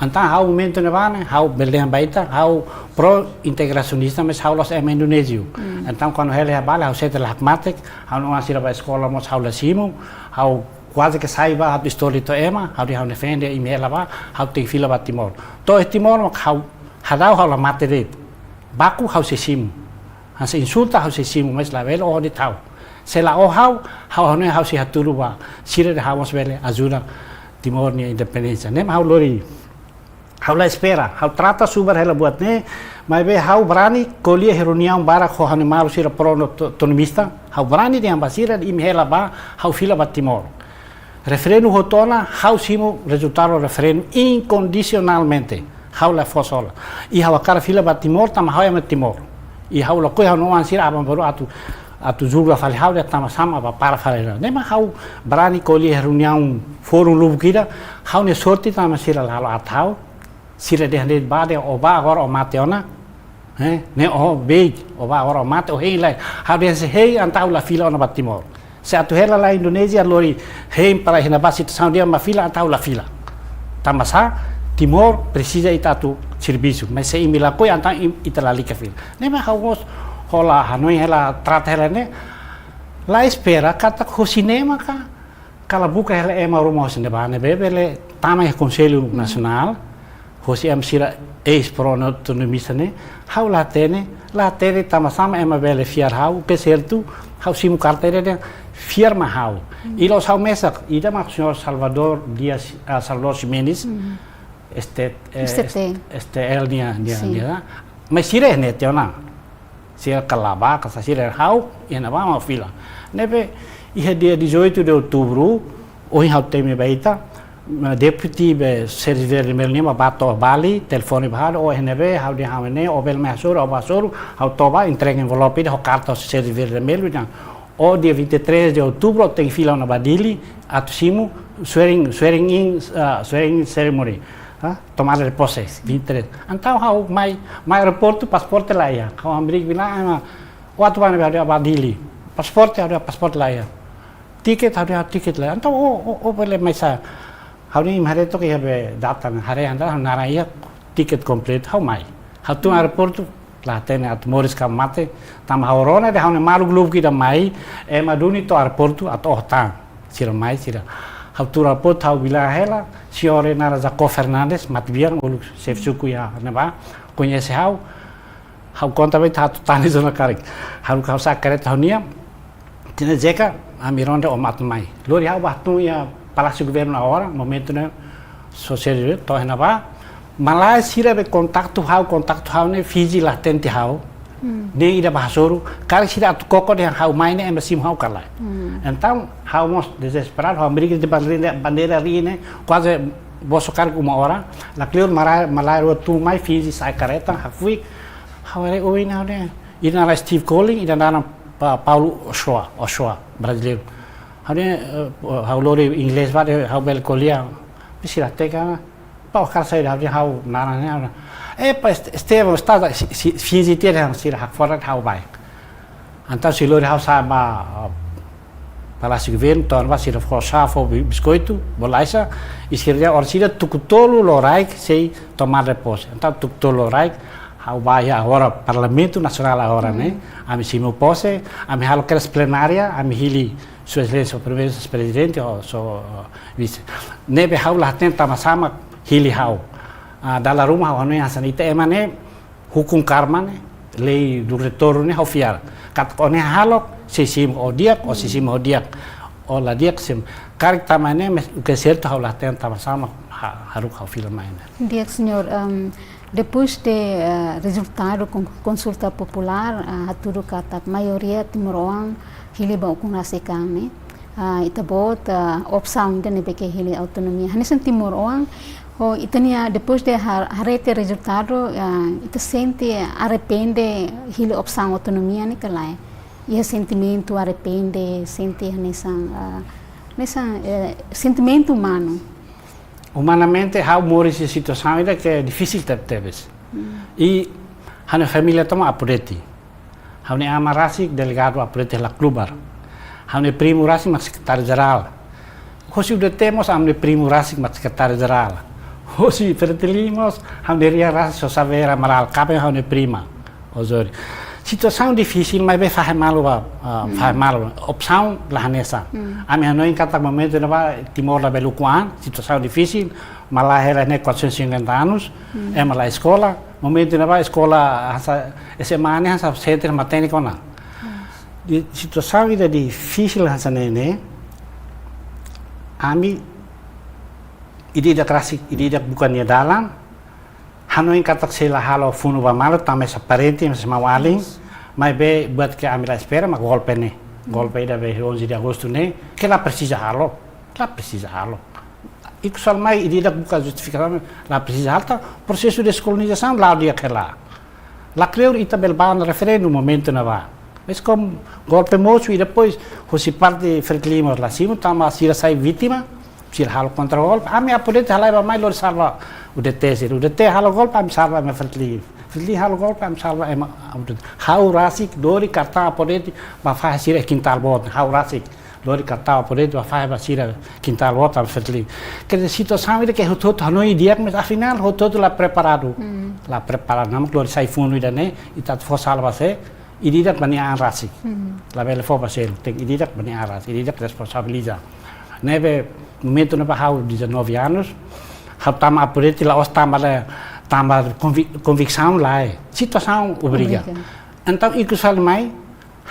Entaun ha'u momentu ne'ebá ne'e, ha'u bele dehan ba ita, ha'u pro-integrasionista, mas ha'u la'ós ema Indonéziu. Entaun kuandu hela iha Bali, ha'u sente la hakmatek, ha'u-nia oan sira bá eskola mós ha'u la simu, ha'u kuaze ke sai bá atu istori to'o ema, ha'u dehan ha'u-nia feen dehan imi hela bá, ha'u tenke fila ba Timor. To'o iha Timor mak ha'u hadau ha'u la mate de'it. Baku ha'u sei simu. Hanesan insulta ha'u sei simu, mas labele oho de'it ha'u. Se la oho ha'u, ha'u hanoin ha'u sei hatudu ba sira dehan ha'u mós bele ajuda Timor nia independénsia. Ne'e mak ha'u lori, ha'u la espera, ha'u trata subar hela buat ne'e, maibé ha'u brani ko'alia iha reuniaun barak ho ha'u-nia maluk sira pro-autonomista, ha'u brani dehan ba sira imi hela bá, ha'u fila ba Timor. Referendu hotu ona, ha'u simu rezultadu referendu inkondisionalmente. Ha'u la fó sola. I ha'u hakarak fila ba Timor, tanba ha'u ema Timor. I ha'u lakohi ha'u-nia oan sira aban-bainrua atu, atu julga fali ha'u dehan tanba sá mak bá para fali ha'u. Ne'e mak ha'u brani ko'alia iha reuniaun fórum lubuk ida, ha'u-nia sorte tanba sira la halo aat ha'u. Sira dehan de'it bá dehan ó bá agora ó mate ona. Eh, ne'e ó bá, ó bá agora ó mate, ó hein lai. Ha'u dehan se hein entaun ha'u la fila ona ba Timor. Se atu hela la Indonézia lori hein para iha ne'ebá situasaun di'ak mak fila entaun ha'u la fila. Tanba sá, Timor presiza ita atu servisu. Mas se imi lakohi entaun im-, ita lalika fila. Ne'e mak ha'u mós hola hanoin hela trata hela ne'e. La espera katak hosi ne'e maka kala buka hela ema ruma hosi ne'ebá ne'ebé bele tama iha Konsellu Nasionál, hosi ema sira eis pro-autonomista ne'e, ha'u la hatene, la hatene tanba sá mak ema bele fiar ha'u, ke sertu, ha'u simu karta ida dehan fiar mak ha'u. I la'ós ha'u mesak, ida mak señór Salvador Dias, ah, Salvador Ximenes, este, eh, S T T. S T L nia, nia, Sin. nia. Mas sira ne'e tiha ona. Sira kala bá, ka sá sira ha'u, iha ne'ebá mak fila. Ne'ebé, iha dia dezoito de outubro, ohin ha'u temi ba ita, eh, deputy be Sérgio Vieira de Mello nian mak bá to'o Bali, telefone ba ha'u, ó iha ne'ebé, ha'u dehan ha'u iha ne'e, ó bele mai hasoru, ó bá hasoru, ha'u toba, entrega envelope ida, ho karta Sérgio Vieira de Mello, dehan, ó dia vinte e três de outubro, ó tenke fila ona ba Dili, atu simu, swearing, swearing in, ah, swearing ceremony. Ha? Tomada de posse, vinte e três. Entaun ha'u mai, mai aeroportu, pasaporte la iha. Ha'u hamriik bilang, ah, ó atu bá ne'ebé, ha'u dehan bá Dili. Pasaporte, ha'u dehan pasaporte la iha. Tiket, ha'u dehan tiket la iha. Entaun ó, ó, ó bele mai sá. Ha'u dehan imi haree took iha be data ne'e, haree anda ha'u naran iha, tiket kompletu, ha'u mai. Ha'u tun aeroportu, la hatene atu moris ka mate, tanba ha'u rona dehan ha'u-nia maluk lubuk ida mai, ema duni to'o aeroportu atu oho tan. Sira mai, sira. Ha'u tuur aeroportu, ha'u bilang hela, señór ne'e naran Jacob Fernandes, matebian, uluk xefe suku iha ne'ebá, koñese ha'u. Ha'u konta ba ita atu tane zona karik. Ha'u, ha'u sa'e karreta ha'u-nian, dehan Zeka, ami rona ó mak atu mai. Lori ha'u bá tun iha Palásiu Governu agora, momentu ne'e, sosial to'o iha ne'ebá, malae sira be kontaktu ha'u, kontaktu ha'u ne'e Fiji la hatene ha'u. Hmm. Nein ida bá hasoru, karik sira atu koko dehan ha'u mai ne'e ema simu ha'u ka lae. Hmm. Entaun, ha'u mós dezesperadu, ha'u hamriik de'it bandeira, bandeira riin ne'e, kuaze boso karik uma ora, la kleur malae, malae rua tun mai Fiji sa'e karreta, hafuik, ha'u haree oin ne'e, ha'u dehan, Ida naran Steve Collins, ida naran Pa-, Paulo Ochoa, Ochoa, brasileiru. Ha'u ne'e, eh, ha'u lori inglés ba de'it, ha'u bele ko'alia. Pisi la teka, pa o cara sai da ha'u naran ne'e. Eh, pa Est-, Esteban, está, si, si, finji tiha sira hakfodak ha'u bá. Entaun sira lori ha'u sa'e ba, ah, Palásiu Governu, to'o ba sira fó xá, fó bi-, biskoitu, bolaxa, i sira dehan oras ida tuku tolu loraik sei tomada de pose. Entaun tuku tolu loraik, ha'u bá iha agora Parlamentu Nasionál agora, ne'e? Ami simu pose, ami halo kedas plenária, ami hili Sua Exelénsia Primeiru Vise-Prezidente, ou sua, uh, vise. Ne'ebé ha'u la hatene tanbasá mak hili ha'u. Ah, dala ruma ha'u hanoin hanesan ita ema ne'e, hukum karma ne'e, lei do retorno ne'e ha'u fiar. Katak ó ne'e hahalok, sei simu ho di'ak, ó sei simu ho di'ak. Ó la di'ak simu. Karik tama ne'e, mas o que é certo ha'u la hatene tanbasá mak ha-, haruka ha'u fila mai ne'e. Di'ak, señór, ehm, depois de, eh, rezultadu kon-, konsulta populár, eh, hatudu katak maioria timoroan hili ba ukun rasik an ne'e. Ah, ita-boot, ah, opsaun ida ne'ebé ke hili autonomia. Hanesan timoroan, ho ita-nia, depois de har-, haree tiha rezultadu, ah, ita sente arrepende hili opsaun autonomia ne'e ka lae? Iha sentimentu arrepende, sente hanesan, ah, hanesan, eh, sentimentu umanu. Umanamente, ha'u moris iha situasaun ida ke difisil teb-, tebes. Hmm. I ha'u-nia família tomak Apu-Deti. Ha'u-nia aman rasik delegadu Apu-Deti hela klubar. Ha'u-nia primu rasik mak sekretáriu jerál. Hosi U D T mós ha'u-nia primu rasik mak sekretáriu jerál. Hosi Fretilin mós ha'u-nia rian rasik Xavier Amaral, kaben ha'u-nia prima. Ozori. Situasaun difisil, maibé fahe malu ba, ah, fahe malu. Opsaun la hanesan. Hmm. Ami hanoin katak momentu ne'ebá Timor labele ukun an, situasaun difisil, malae hela ne'e quatrocentos e cinquenta anos, ema la eskola, momentu ne'ebá eskola hanesan S M A ne'e hanesan sentru matenek ona. Hmm. Di situasaun ida difisil hanesan ne'e, ami ida-idak rasik, ida-idak buka nia dalan, hanoin katak sei la halo funu ba malu, tanba hanesan parente, hanesan maun-alin, maibé buat ke ami la espera, mak golpe ne'e. Golpe ida be onze de agosto ne'e, ke la presiza halo, la presiza halo. Ikus fali mai, ida-idak buka justifikasaun, la presiza halo, tanba prosesu deskolonizasaun la'o di'ak hela. Lakleur ita bele bá ona referendu momentu ne'ebá. Mas komu golpe mosu i depois, hosi parte Fretilin mós la simu, tanba sira sai vítima, sira halo kontra-golpe. Ami Apu-Deti halai bá-mai lori salva U D T sira. U D T halo golpe, ami salva ema Fretilin. Fretilin halo golpe, ami salva ema U D T. Ha'u rasik lori kartaun Apu-Deti bá fahe sira kintál boot. Ha'u rasik lori kartaun Apu-Deti bá fahe ba sira kintál boot, ami Fretilin. Quer dizer, situasaun ida ke hotu-hotu hanoin di'ak, mas afinál hotu-hotu la preparadu. Hmm. La preparadu. Ne'e mak lori sai funu ida-ne'e, ita atu fó salva sé, ida-idak ba nia an rasik. Hmm. Labele fó ba seluk, tenke ida-idak ba nia an rasik, ida-idak responsabiliza. Ne'ebé momentu ne'ebá ha'u dezanove anos, ha'u tama Apu-Deti la'ós tanba la, tanba konvi-, konviksaun lae. Situasaun obriga. Obriga. Entaun, ikus fali mai,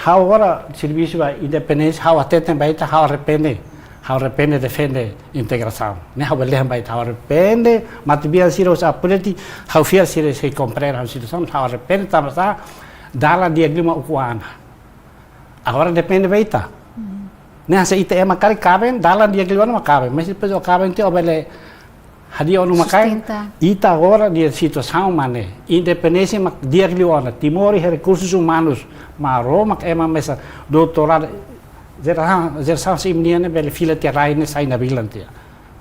ha'u agora servisu ba independénsia, ha'u hateten ba ita, ha'u arrepende. Ha'u arrepende defende integrasaun. Ne'e ha'u bele dehan ba ita, ha'u arrepende, matebian sira husi Apu-Deti, ha'u fiar sira sei komprende ha'u situasaun, ha'u arrepende tanba sá, dalan di'ak liu mak ukun an. Agora depende ba ita. Hmm. Ne'e hanesan ita ema karik kaben, dalan di'ak liu ona mak kaben. Mas depois ó kaben tiha ó bele hadi'a ona mak kain. Sustenta. Ita agora iha situasaun mak ne'e. Independénsia mak di'ak liu ona. Timor iha rekursus umanus. Maromak ema mesak doutoradu. Jerasaun, jerasaun sira-ne'e bele fila tiha rai ne'e sai nabilan tiha.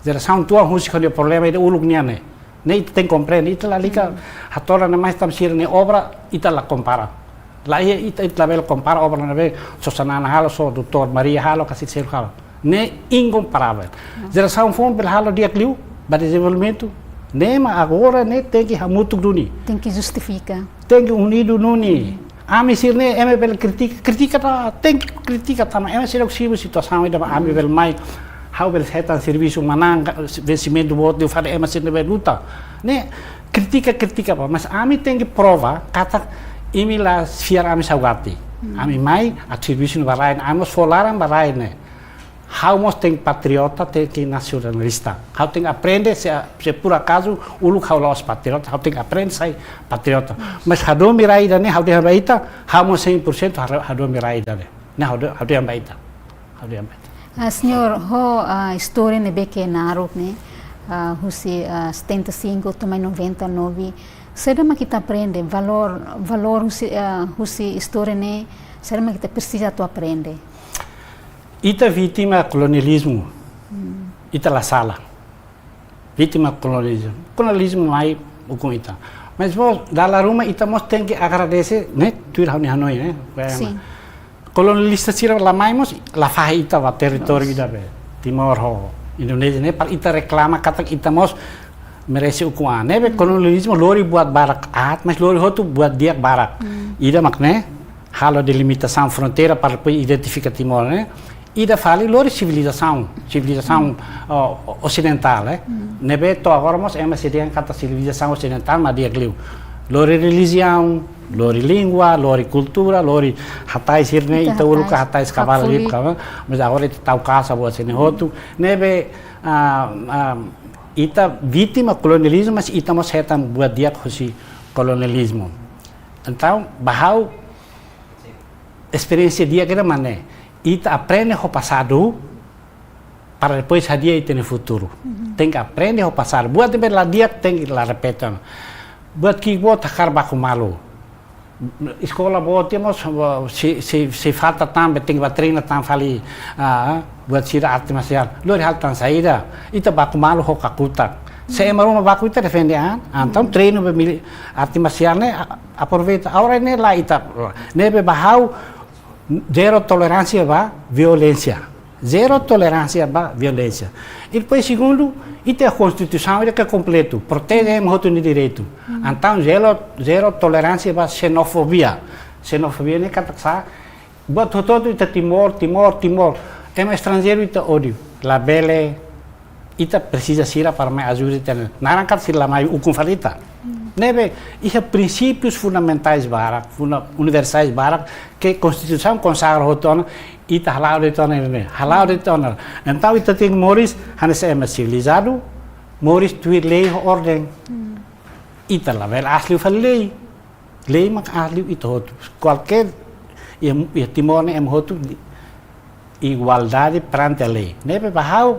Jerasaun tuan husik ho nia problema ida uluk nian ne'e. Ne'e ita tenke komprende, ita lalika hatoran ne'e mais tanba sira-nia obra ita la kompara. La iha ita, ita labele kompara obra ne'ebé Xanana halo, só doutór Maria halo, ka sira seluk halo. Ne'e inkomparável. Jerasaun foun bele halo di'ak liu ba dezenvolvimentu. Ne'e mak agora ne'e tenke hamutuk duni. Tenke justifika. Tenke unidu duni. Ami sira-ne'e ema bele kritika, kritika ta, tenke kritika tanba ema sira simu situasaun ida ba ami bele mai. Ha'u bele hetan servisu manán, vensimentu boot liu fali ema sira-ne'e bele luta. Ne'e kritika, kritika ba, mas ami tenke prova katak imi la fiar ami saugati. Hmm. Ami mai atu servisu ba rai ne'e, ami mós fó laran ba rai ne'e. Ha'u mós tenke patriota, tenke nasionalista. Ha'u tenke aprende, se, se por acaso uluk ha'u la'ós patriota, ha'u tenke aprende sai patriota. Mas hadomi rai ida-ne'e, ha'u dehan ba ita, ha'u mós cem por cento ha-, hadomi rai ida-ne'e. Ne'e ha'u de-, ha'u dehan ba ita. Ha'u dehan ba ita. Ah, señór, ho, ah, istória ne'ebé ke naruk ne'e, ah, husi, ah, setenta e cinco to'o mai noventa e nove, Saida mak ita aprende, valór, valór husi, ah, husi istória ne'e, saida mak ita presiza atu aprende. Ita vítima kolonializmu, ita la sala. Vítima kolonializmu. Kolonializmu mai ukun ita. Mas mós, dala ruma ita mós tenke agradese, ne'e? Tuir ha'u-nia hanoin, ne'e? Sin. Kolonialista sira la mai mós, la fahe ita ba territóriu ida be. Timor ho Indonézia ne'e, para ita reklama katak ita mós merese ukun an. Ne'ebé kolonializmu lori buat barak aat, mas lori hotu buat di'ak barak. Ida mak ne'e, halo delimitasaun fronteira para depois identifika Timor ne'e. Ida fali lori sivilizasaun, sivilizasaun, oh, osidentál, eh. Ne'ebé to'o agora mós ema sei dehan katak sivilizasaun osidentál mak di'ak liu. Lori relijiaun, lori língua, lori kultura, lori hatais sira-ne'e, ita uluk hatais, hatais kabalu liu, hakfulik, kabalu, mas agora ita tau kasa buat sira-ne'e hotu. Ne'ebé, ah, ah, ita vítima kolonializmu, mas ita mós hetan buat di'ak husi kolonializmu. Entaun, ba ha'u, esperiénsia di'ak ida mak ne'e. Ita aprende ho pasadu, para depois hadi'a ita-nia futuru. Tenke aprende ho pasadu. Buat ne'ebé la di'ak tenke la repete. Buat ki'ik boot hakarak baku malu. Eskola boot ita mós, sei, sei, sei falta tan, be tenke ba treina tan fali, ah, buat sira arte marsiál. Lori halo tan saida, ita baku malu ho kakutak. Se ema ruma baku ita defende an, entaun treinu be mili-, arte marsiál ne'e, a-, aproveita. Agora ne'e la ita, ne'ebé ba ha'u, zero toleránsia ba violénsia. Zero toleránsia ba violénsia. I depois segundu, ita-nia konstituisaun ida ke kompletu, proteje ema hotu nia direitu. Entaun zero, zero toleránsia ba xenofobia. Xenofobia ne'e katak sá, buat hotu-hotu ita Timor, Timor, Timor. Ema estranjeiru ita ódiu. Labele, ita presiza sira para mai ajuda ita. Naran katak sira la mai ukun fali ita. Ne'ebé, iha prinsípius fundamentais barak, funda-, universais barak, ke konstituisaun konsagra hotu ona, ita hala'o de'it ona ne'e, hala'o de'it ona. Entaun ita tenke moris hanesan ema sivilizadu, moris tuir lei ho orden. Ita labele aas liu fali lei. Lei mak aas liu ita hotu. Kualkér, iha, iha Timor ne'e ema hotu di-, igualdade perante a lei. Ne'ebé ba ha'u,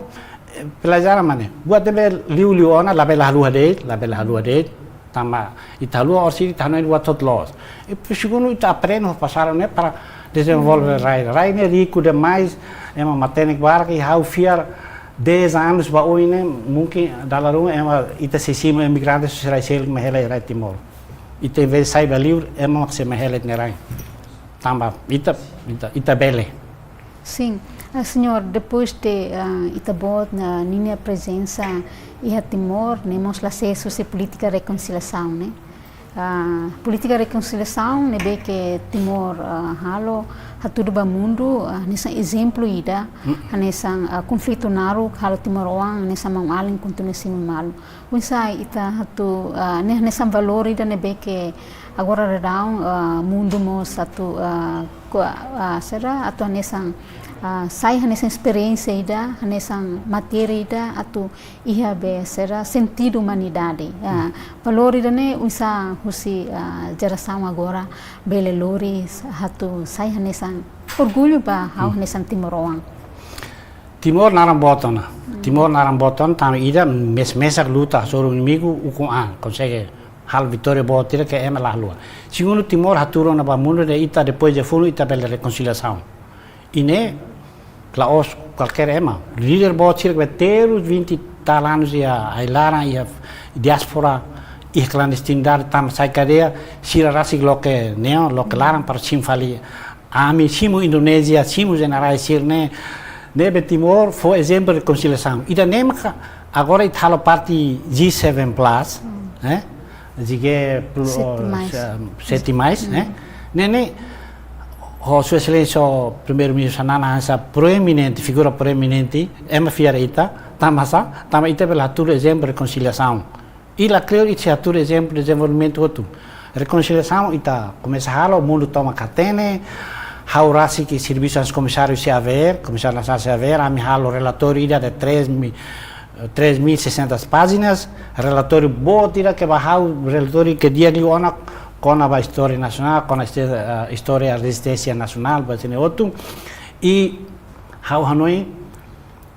eh, pelajaran mak ne'e. Buat ne'ebé liu-liu ona, labele haluha de'it, labele haluha de'it. Tanba ita haluha orsida ita hanoin buat hotu loos. I segundu ita aprende ho pasadu ne'e para dezenvolve rai. Rai ne'e riku demais, ema matenek barak i ha'u fiar dez anos ba oin ne'e, mungkin dala ruma ema ita sei simu imigrante husi rai seluk mai hela iha rai Timor. Ita envezde sai ba liur, ema mak sei mai hela ita-nia rai. Tanba ita, ita, ita bele. Sin. Ah, señór, depois de, ah, ita-boot nia, ninia prezensa iha Timor, ne'e mós la sees husi polítika rekonsiliasaun, ne'e? Ah, polítika rekonsiliasaun ne'ebé ke Timor, ah, halo, hatudu ba mundu, ah, hanesan ezemplu ida, hanesan, ah, konflitu naruk halo timoroan, hanesan maun-alin kontinua simu malu. Oinsá ita atu, ah, ne'e hanesan valór ida ne'ebé ke agora daudaun, ah, mundu mós atu, ah, ko-, ah, saida, atu hanesan, ah, sai hanesan esperiénsia ida, hanesan matéria ida, atu iha be saida, sentidu umanidade. Ah, valór ida-ne'e oinsá husi, ah, jerasaun agora bele lori atu sai hanesan orgullu ba ha'u hanesan timoroan. Timor naran boot ona. Timor naran boot ona, tanba ida mes-, mesak luta hasoru inimigu ukun an, konsege halo vitória boot ida ke ema la haluha. Segundu, Timor hatudu ona ba mundu dehan ita depois de funu ita bele rekonsiliasaun. I ne'e la'ós kualkér ema. Líder boot sira ke terus vinte tal anos iha ai-laran, iha diáspora, iha klandestinidade, tanba sai kadeia, sira rasik loke neon, loke laran para simu fali ami, simu Indonézia, simu jenerál sira-ne'e, ne'ebé Timor fó ezemplu rekonsiliasaun. Ida-ne'e maka agora ita halo parte G seven plus, eh? G G plus, sete mais. Eh, sete mais, eh? Ne'e, ne'e, ho Sua Exelénsia Primeiru-Ministru Xanana hanesan proeminente, figura proeminente, ema fiar ita, tanba sá, tanba ita bele hatudu ezemplu rekonsiliasaun. I lakleur ita sei hatudu ezemplu dezenvolvimentu hotu. Rekonsiliasaun ita komesa halo, mundu tomak hatene, ha'u rasik servisu hanesan komisáriu C A V R, Komisáriu Nasionál C A V R, ami halo relatóriu ida de três mil, três mil e seiscentas páginas, relatóriu boot ida ke ba ha'u, relatóriu ke di'ak liu ona kona-ba istória nasionál, kona-ba istória, eh, istória rezisténsia nasionál, ba sini hotu. I ha'u hanoin,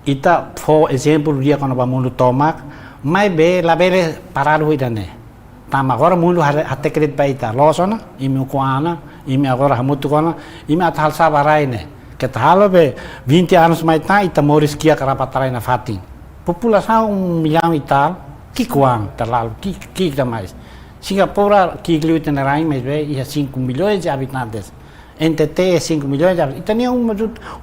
ita fó ezemplu di'ak kona-ba mundu tomak, maibé labele paradu ida-ne'e. Tanba agora mundu hare-, hateke de'it ba ita, loos ona, imi ukun ona, imi agora hamutuk ona, imi atu halo sá ba rai ne'e. Keta halo be vinte anos mai tan, ita moris kiak rapa tara iha nafatin. Populasaun um milhão e tal, ki'ik oan, terlalu, ki'ik, ki'ik demais. Singapura, ki'ik liu ita-nia rain, maibé iha cinco milhões de habitantes. N T T cinco milhões de habitantes. Ita-nia um,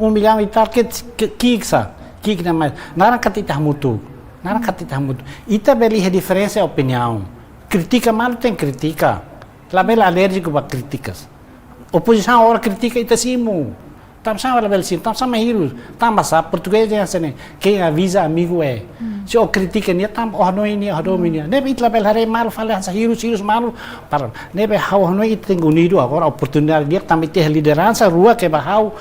um milhão e tal, ke, ke, ki'ik sá, ki'ik demais. Naran katak ita hamutuk, naran katak ita hamutuk. Ita bele iha diferensa opiniaun. Kritika malu, tenke kritika. Labele alérjiku ba krítikas. Opozisaun agora kritika, ita simu. Tanba sá labele simu, tanba sá mak hirus. Tanba sá portugés dehan hanesan ne'e: quem avisa amigo é. Se ó kritika nia, tanba ó hanoin nia, ó hadomi nia. Ne'ebé ita labele haree malu fali hanesan hirus, hirus malu. Para, ne'ebé ha'u hanoin ita tenke unidu agora, oportunidade di'ak, tanba ita iha lideransa rua ke ba ha'u,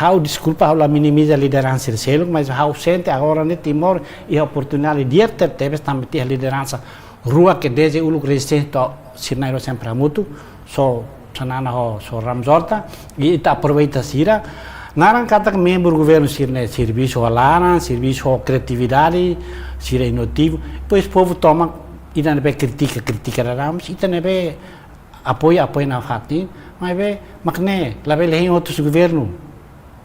ha'u deskulpa, ha'u la minimiza lideransa sira seluk, mas ha'u sente agora ne'e Timor iha oportunidade di'ak tebetebes tanba ita iha lideransa rua ke dezde uluk rezisténsia to'o sira na'in-rua sempre hamutuk, só Xanana ho só Ramos Horta, i ita aproveita sira. Naran katak membru governu sira-ne'e servisu ho laran, servisu ho kriatividade, sira inovativu. Depois povu tomak, ita ne'ebé kritika, kritika daudaun, ita ne'ebé apoia, apoia nafatin, maibé mak ne'e, labele hein outros governu.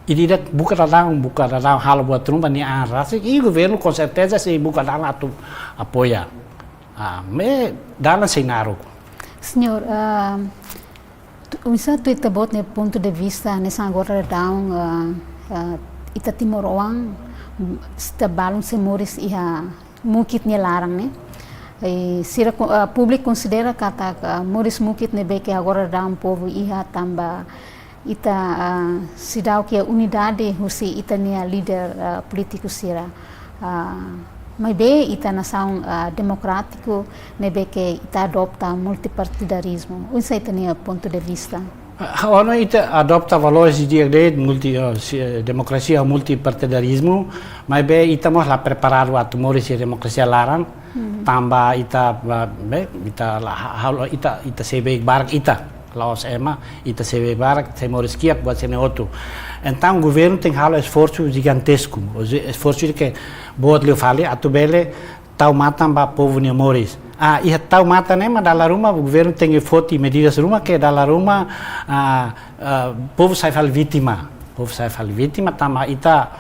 Ida-idak buka daudaun, buka daudaun halo buat ruma ba nia an rasik, i governu com certeza sei buka dalan atu apoia. Ah, maibé dalan sei naruk. Señór, ah, tu-, oinsá ita-boot nia pontu de vista hanesan agora daudaun, ah, ah, ita timoroan, mm, ita balun sei moris iha mukit nia laran ne'e. I sira ko-, ah, públiku konsidera katak, ah, moris mukit ne'ebé ke agora daudaun povu iha tanba ita, ah, seidauk iha unidade husi ita-nia líder, ah, polítiku sira. Ah, maibé ita nasaun, ah, demokrátiku ne'ebé ke ita adota multipartidarizmu. Oinsá ita-nia pontu de vista? Ah, ha'u hanoin ita adota valores di'ak de'it, multi-, ah, si-, eh, demokrasia, multipartidarizmu, maibé ita mós la preparadu atu moris iha demokrasia laran, tanba ita, ah, be, ita la ha-, halo ita, ita sei beik barak ita. La'ós ema, ita sei beik barak, sei moris kiak buat sira-ne'e hotu. Entaun, governu tenke halo esforsu jigantesku, ou seja, esforsu ke boot liu fali, atu bele tau matan ba povu nia moris. Ah, iha tau matan ne'e mak dala ruma, governu tenke foti medidas ruma ke dala ruma, ah, ah, povu sai fali vítima. Povu sai fali vítima, tanba ita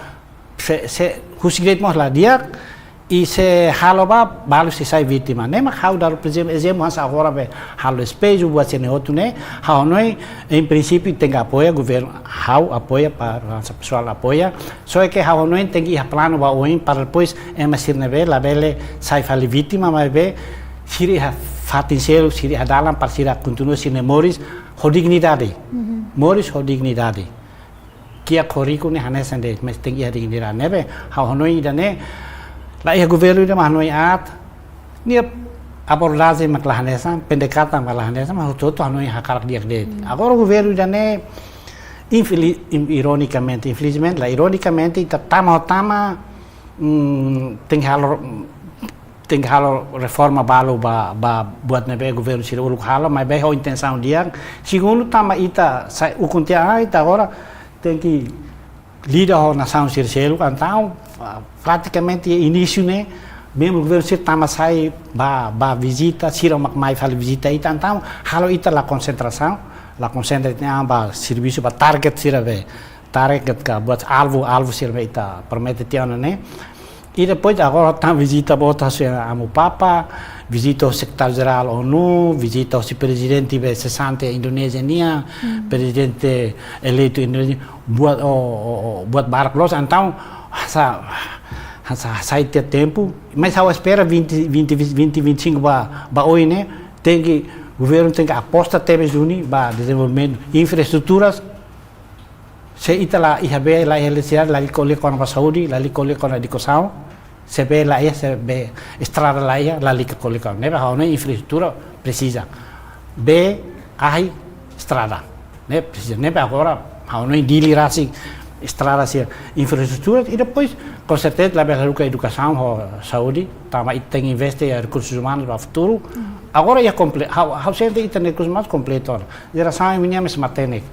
se, se husik de'it mós la di'ak, i se halo ba, balu sei sai vítima. Ne'e mak ha'u dadu, por ezemplu, ezemplu hanesan agora be halo despeju, buat sira-ne'e hotu ne'e, ha'u hanoin, em princípio, tenke apoia governu, ha'u apoia, para hanesan pesoál apoia. Só ke ha'u hanoin tenke iha planu ba oin, para depois ema sira ne'ebé labele sai fali vítima, maibé sira iha fatin seluk, sira iha dalan para sira kontinua sira-nia moris ho dignidade. Moris ho dignidade. Kiak ho riku ne'e hanesan de'it, mas tenke iha dignidade. Ne'ebé ha'u hanoin ida-ne'e, la iha governu ida mak hanoin aat, nia abordajen mak la hanesan, pendekatan mak la hanesan, mas hotu-hotu hanoin hakarak di'ak de'it. Agora governu ida-ne'e, infeli-, im-, ironikamente, infelizmente, la ironikamente, ita tama ho tama, mm, tenke halo, tenke halo reforma balu ba, ba buat ne'ebé governu sira uluk halo, maibé ho intensaun di'ak. Segundu, tanba ita sai ukun tiha an, ita agora tenke lida ho nasaun sira seluk, entaun, ah, pratikamente inísiu ne'e, membru governu sira tama sai ba, ba vizita, sira mak mai fali vizita ita, entaun halo ita la konsentrasaun, la konsentra ita-nia an ba servisu ba target sira be, target ka buat alvu, alvu sira be ita promete tiha ona ne'e. I depois agora tan vizita boot husi Amu Papa, vizita ho Sekretáriu Jerál ONU, vizita husi prezidente be sesante Indonézia nian, prezidente eleitu Indonézia, buat, o, o, o, buat barak loos, entaun hanesan, hanesan sai tiha tempu, mas ha'u espera vinte, vinte, vinte, vinte e cinco ba, ba oin ne'e, tenke, governu tenke aposta tebes duni ba dezenvolvimentu, infraestruturas, se ita la iha bee, la iha eletrisidade, lalika ko'alia kona-ba saúde, lalika ko'alia kona-ba edukasaun, se bee la iha, se bee, estrada la iha, lalika ko'alia kona-ba. Ne'ebé ha'u hanoin infraestrutura presiza. Bee, ahi, estrada. Ne'e presiza. Ne'ebé agora ha'u hanoin Dili rasik, estrada sira, infraestrutura, i depois, com certeza, labele haruka edukasaun ho saúde, tanba ita tenke investe iha rekursus umanus ba futuru. Agora iha komple-, ha'u, ha'u sente ita-nia rekursus umanus kompletu ona. Jerasaun imi-nian mós matenek.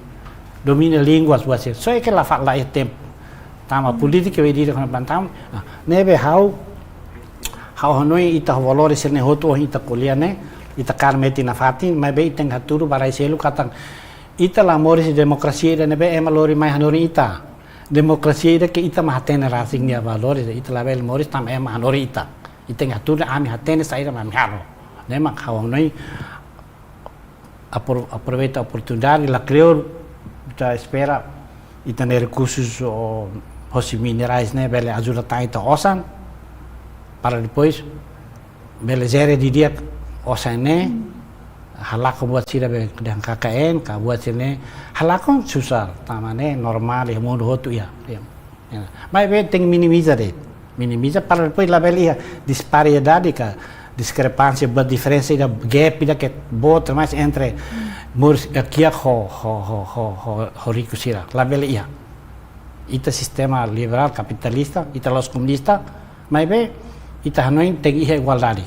Domina línguas, buat sira. Só ke la fa-, la iha tempu. Tanba polítika, we diri kona pantam. Ah, ne'ebé ha'u, ha'u hanoin ita valores sira-ne'e hotu ohin ita ko'alia ne'e. Ita kaer metin nafatin, maibé ita tenke hatudu ba rai seluk katak ita la moris demokrasia ida ne'ebé ema lori mai hanorin ita. Demokrasia ida ke ita mak hatene rasik nia valores, ita labele moris tanba ema hanorin ita. Ita tenke hatudu, ami hatene saida mak ami halo. Ne'e mak ha'u hanoin apro-, aproveita oportunidade, la kleur, ita espera ita-nia rekursus, o, hosi minerais ne'e bele ajuda tan ita osan, para depois bele jere didi'ak osan ne'e, halakon buat sira be dehan K K N, ka buat sira ne'e, halakon susar, tanba ne'e normál iha mundu hotu iha. Iha. Ya. Maibé tenke minimiza de'it. Minimiza para depois labele iha disparidade ka diskrepánsia, buat diferensa ida, gap ida ke boot demais entre moris, eh, kiak ho, ho, ho, ho, ho, ho riku sira. Labele iha. Ita sistema liberál kapitalista, ita la'ós komunista, maibé ita hanoin tenke iha igualdade.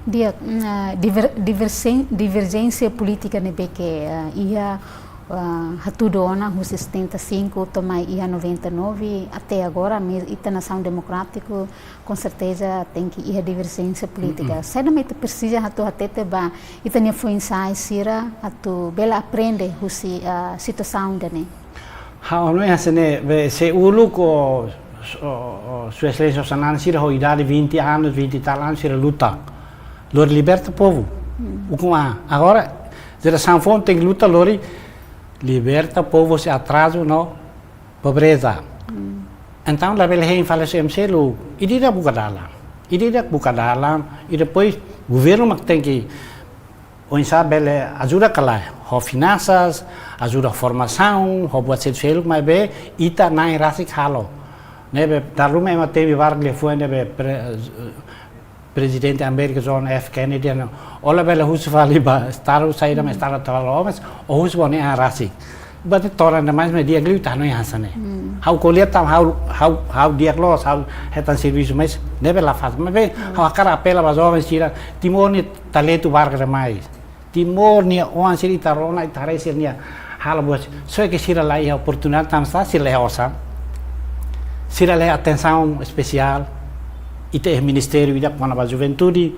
Di'ak, mm, ah, diver-, diversen-, diverjénsia polítika ne'ebé ke, ah, iha, ah, hatudu ona husi setenta e cinco to'o mai iha noventa e nove até agora, mes ita nasaun demokrátiku, com certeza tenke iha diverjénsia polítika. Mm-mm. Saida mak ita presiza atu hatete ba ita-nia foin-sa'e sira atu bele aprende husi, ah, situasaun ida-ne'e? Ha'u hanoin hanesan ne'e, be, se uluk, o, o, o, Sua Exelénsia Xanana sira ho idade vinte anos, vinte e tal anos, sira luta. Lori liberta povu. Hmm. Ukun an. Agora, jerasaun foun tenke luta lori liberta povu husi atrazu no pobreza. Hmm. Entaun, labele hein fali husi M C L, ida-idak buka dalan. Ida-idak buka dalan, i depois governu mak tenke oinsá bele ajuda ka lae, ho finansas, ajuda formasaun, ho buat seluk-seluk, maibé ita na'in rasik halo. Ne'ebé, dala ruma ema temi barak liafuan ne'ebé pre-, Prezidente Amérika John F Kennedy dehan, ó labele husu fali ba estadu saida mak estadu atu halo, mas ó husu ba ó-nia an rasik. Buat ne'e todan demais, maibé di'ak liu ita hanoin hanesan ne'e. Hmm. Ha'u ko'alia tanba ha'u, ha'u, ha'u di'ak loos, ha'u hetan servisu, mas ne'ebé la fasil. Maibé, hmm, ha'u hakarak apela ba joven sira, Timor nia talentu barak demais. Timor nia oan sira, ita rona, ita haree sira-nia halo buat. Só ke sira la iha oportunidade, tanba sá, sira la iha osan. Sira la iha atensaun espesiál. Ita iha ministériu ida kona-ba juventude,